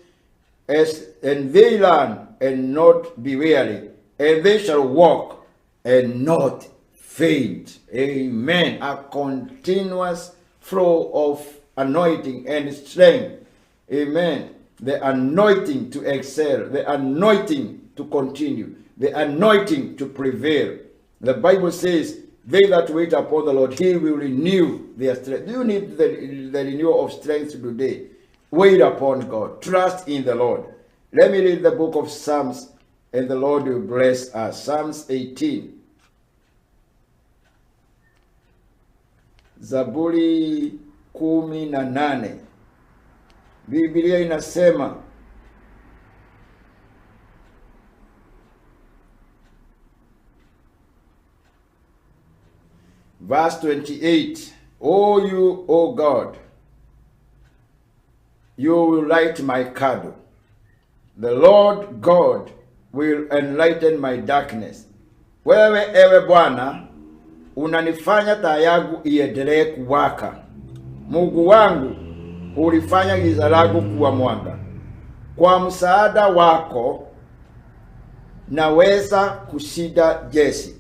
and they run and not be weary, and they shall walk and not faint. Amen. A continuous flow of anointing and strength. Amen. The anointing to excel, the anointing to continue, the anointing to prevail. The Bible says, they that wait upon the Lord, he will renew their strength. Do you need the renewal of strength today? Wait upon God. Trust in the Lord. Let me read the book of Psalms, and the Lord will bless us. Psalms 18. Zaburi 18. Biblia inasema, verse 28, O you, O God, you will light my candle. The Lord God will enlighten my darkness. Wewe ewe Bwana, unanifanya taa yangu iendelee kuwaka. Mungu wangu, ulifanya giza langu kuwa mwanga. Kwa msaada wako naweza kushinda jeshi,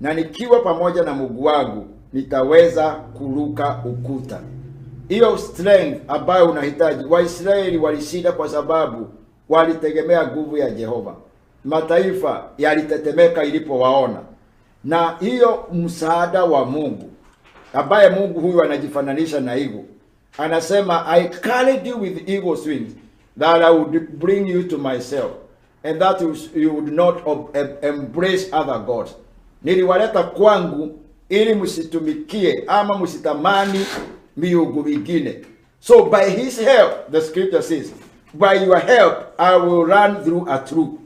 na nikiwa pamoja na Mungu wangu nitaweza kuruka ukuta. Hiyo strength ambayo unahitaji. Waisraeli walishinda kwa sababu walitegemea nguvu ya Jehova. Mataifa yalitetemeka ilipowaona. Na hiyo msaada wa Mungu, ambaye Mungu huyu anajifananisha na eagle, anasema, I carried you with eagle's wings, that I would bring you to myself, and that you would not embrace other gods. Niliwaleta kwangu ili msitumikie ama msitamani miungu mingine. So by his help, the scripture says, by your help I will run through a troop.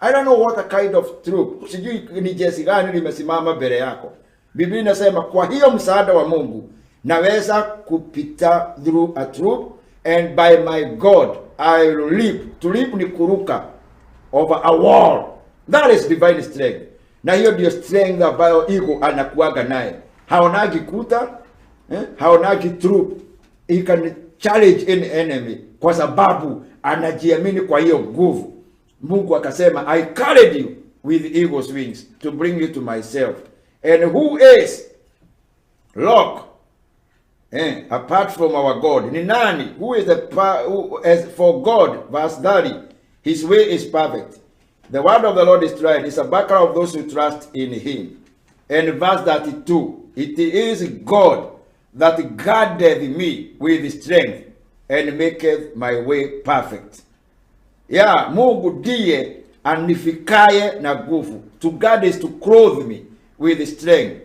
I don't know what a kind of troop. Sijui ni jeshi gani limesimama mbele yako. Biblia inasema kwa hiyo msaada wa Mungu naweza kupita through a troop, and by my God I will leap. To leap ni kuruka over a wall. That is divine strength. Na hiyo ndio strength ambayo ego anakuaga naye. Haonagi kuta, haonagi troop. He can challenge any enemy kwa sababu anajiamini kwa hiyo nguvu. Mungu akasema, I carried you with eagle's wings to bring you to myself. And who is rock apart from our God? Ni nani? Who is the who, as for God, verse 30, his way is perfect. The word of the Lord is tried. It's a buckler of those who trust in him. And verse 32, it is God that guardeth me with strength and maketh my way perfect. Yeah, Mungu ndiye anifikaye na nguvu. To guard is to clothe me with strength.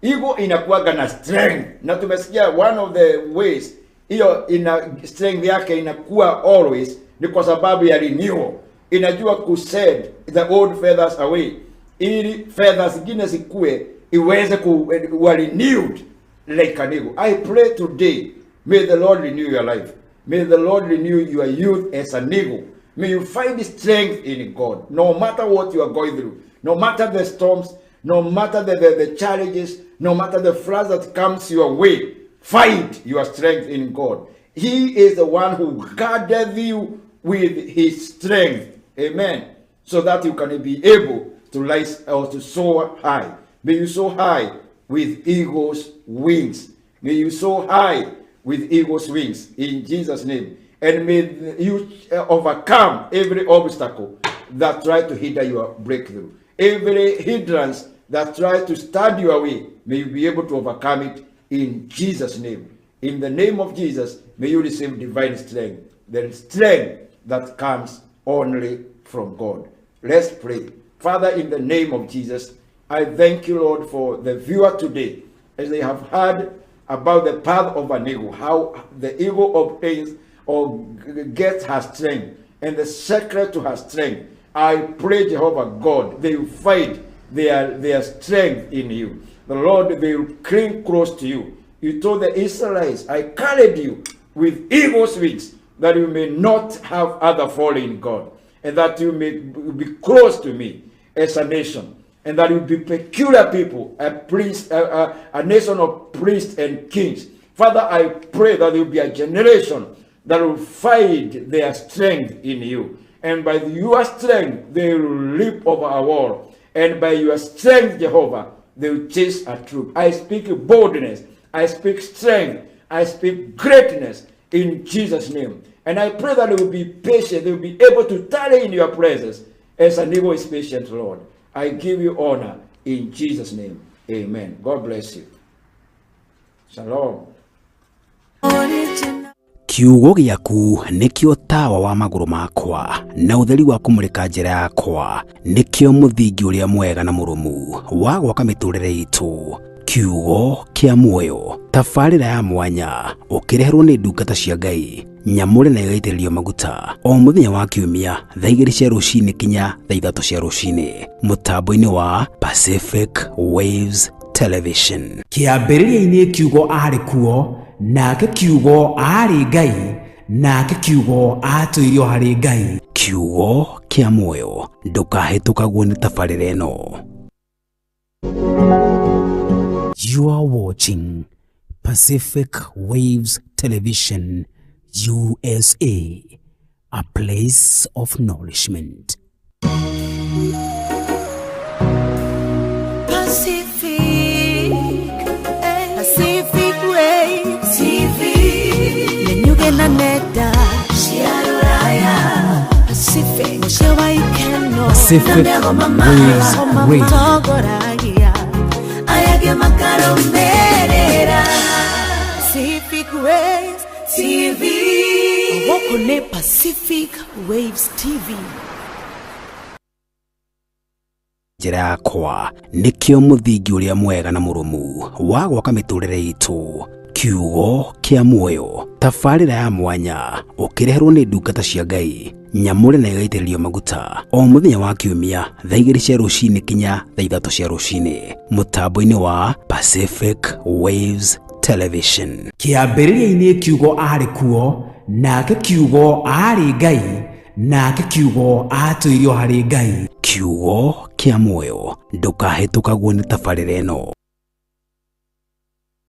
Ego inakuwaga na strength. Na tumesikia one of the ways hiyo ina strength yake inakuwa always ni kwa sababu ya renewal. Inajua ku send the old feathers away ili feathers zingine zikue iweze kuwa renewed like an eagle. I pray today, may the Lord renew your life. May the Lord renew your youth as an eagle. May you find strength in God, no matter what you are going through, no matter the storms, no matter the challenges, no matter the floods that comes your way. Find your strength in God. He is the one who guarded you with his strength. Amen. So that you can be able to rise or to soar high. May you soar high with eagle's wings. May you soar high with eagle's wings in Jesus' name. And may you overcome every obstacle that tries to hinder your breakthrough. Every hindrance that tries to stand your way, may you be able to overcome it in Jesus' name. In the name of Jesus, may you receive divine strength, the strength that comes only from God. Let's pray. Father, in the name of Jesus, I thank you, Lord, for the viewer today, as they have heard about the path of an eagle, how the eagle obtains or gets her strength, and the secret to her strength. I pray, Jehovah God, they will find their strength in you. The Lord, they will cling close to you. You told the Israelites, I carried you with eagle's wings, that you may not have other foreign God, and that you may be close to me as a nation, and that you be peculiar people, a priest, a nation of priests and kings. Father, I pray that there will be a generation that will find their strength in you. And by your strength, they will leap over a wall. And by your strength, Jehovah, they will chase a troop. I speak boldness. I speak strength. I speak greatness in Jesus' name. And I pray that they will be patient. They will be able to tarry in your presence as an eagle is patient, Lord. I give you honor in Jesus' name. Amen. God bless you. Shalom. Kiugo gĩaku nĩkĩo tawa wa magũrũ makwa na ũtheri wa kũmũrĩka njĩra yakwa, nĩkĩo mũthingi ũrĩa mwega na mũrũmu wa gwaka mĩtũrĩre itũ. Kiugo kĩa muoyo, tabarĩra ya mwanya ũkĩreherwo nĩ ndungata cia Ngai nyamũre na ĩgaitĩrĩrio maguta o mũthenya wa kiumia thaa 2 cia rũcinĩ kinya thaa 3 cia rũcinĩ mũtambo-inĩ wa Pacific Waves Television. Kĩambĩrĩria-inĩ kiugo arĩ kuo, nake kiugo aarĩ Ngai, nake kiugo aatũirio harĩ Ngai. Kiugo kĩa muoyo, ndũkahĩtũkagwo nĩ tabarĩra ĩno. You are watching Pacific Waves Television, USA, a place of nourishment. Pacific, Pacific Waves TV. Nenyuge na neda cia rũraya. Pacific, mũciĩ wa ikeno. Pacific Waves Radio. Matongoragia aya makarũmĩrĩra. Pacific Waves TV. Gũkũ nĩ Pacific Waves TV. Njĩra yakwa nĩkĩo mũthingi ũrĩa mwega na mũrũmu wa gwaka mĩtũrĩre itũ. Kiugo kĩa muoyo, tabarĩra ya mwanya ũkĩreherwo nĩ ndungata cia Ngai nyamũre na ĩgaitĩrĩrio maguta o mũthenya wa kiumia thaa 2 cia rũcinĩ kinya thaa 3 cia rũcinĩ mũtambo-inĩ wa Pacific Waves Television. Kĩambĩrĩria-inĩ kiugo arĩ kuo, nake kiugo aarĩ Ngai, nake kiugo aatũirio harĩ Ngai. Kiugo kĩa muoyo, ndũkahĩtũkagwo nĩ tabarĩra ĩno.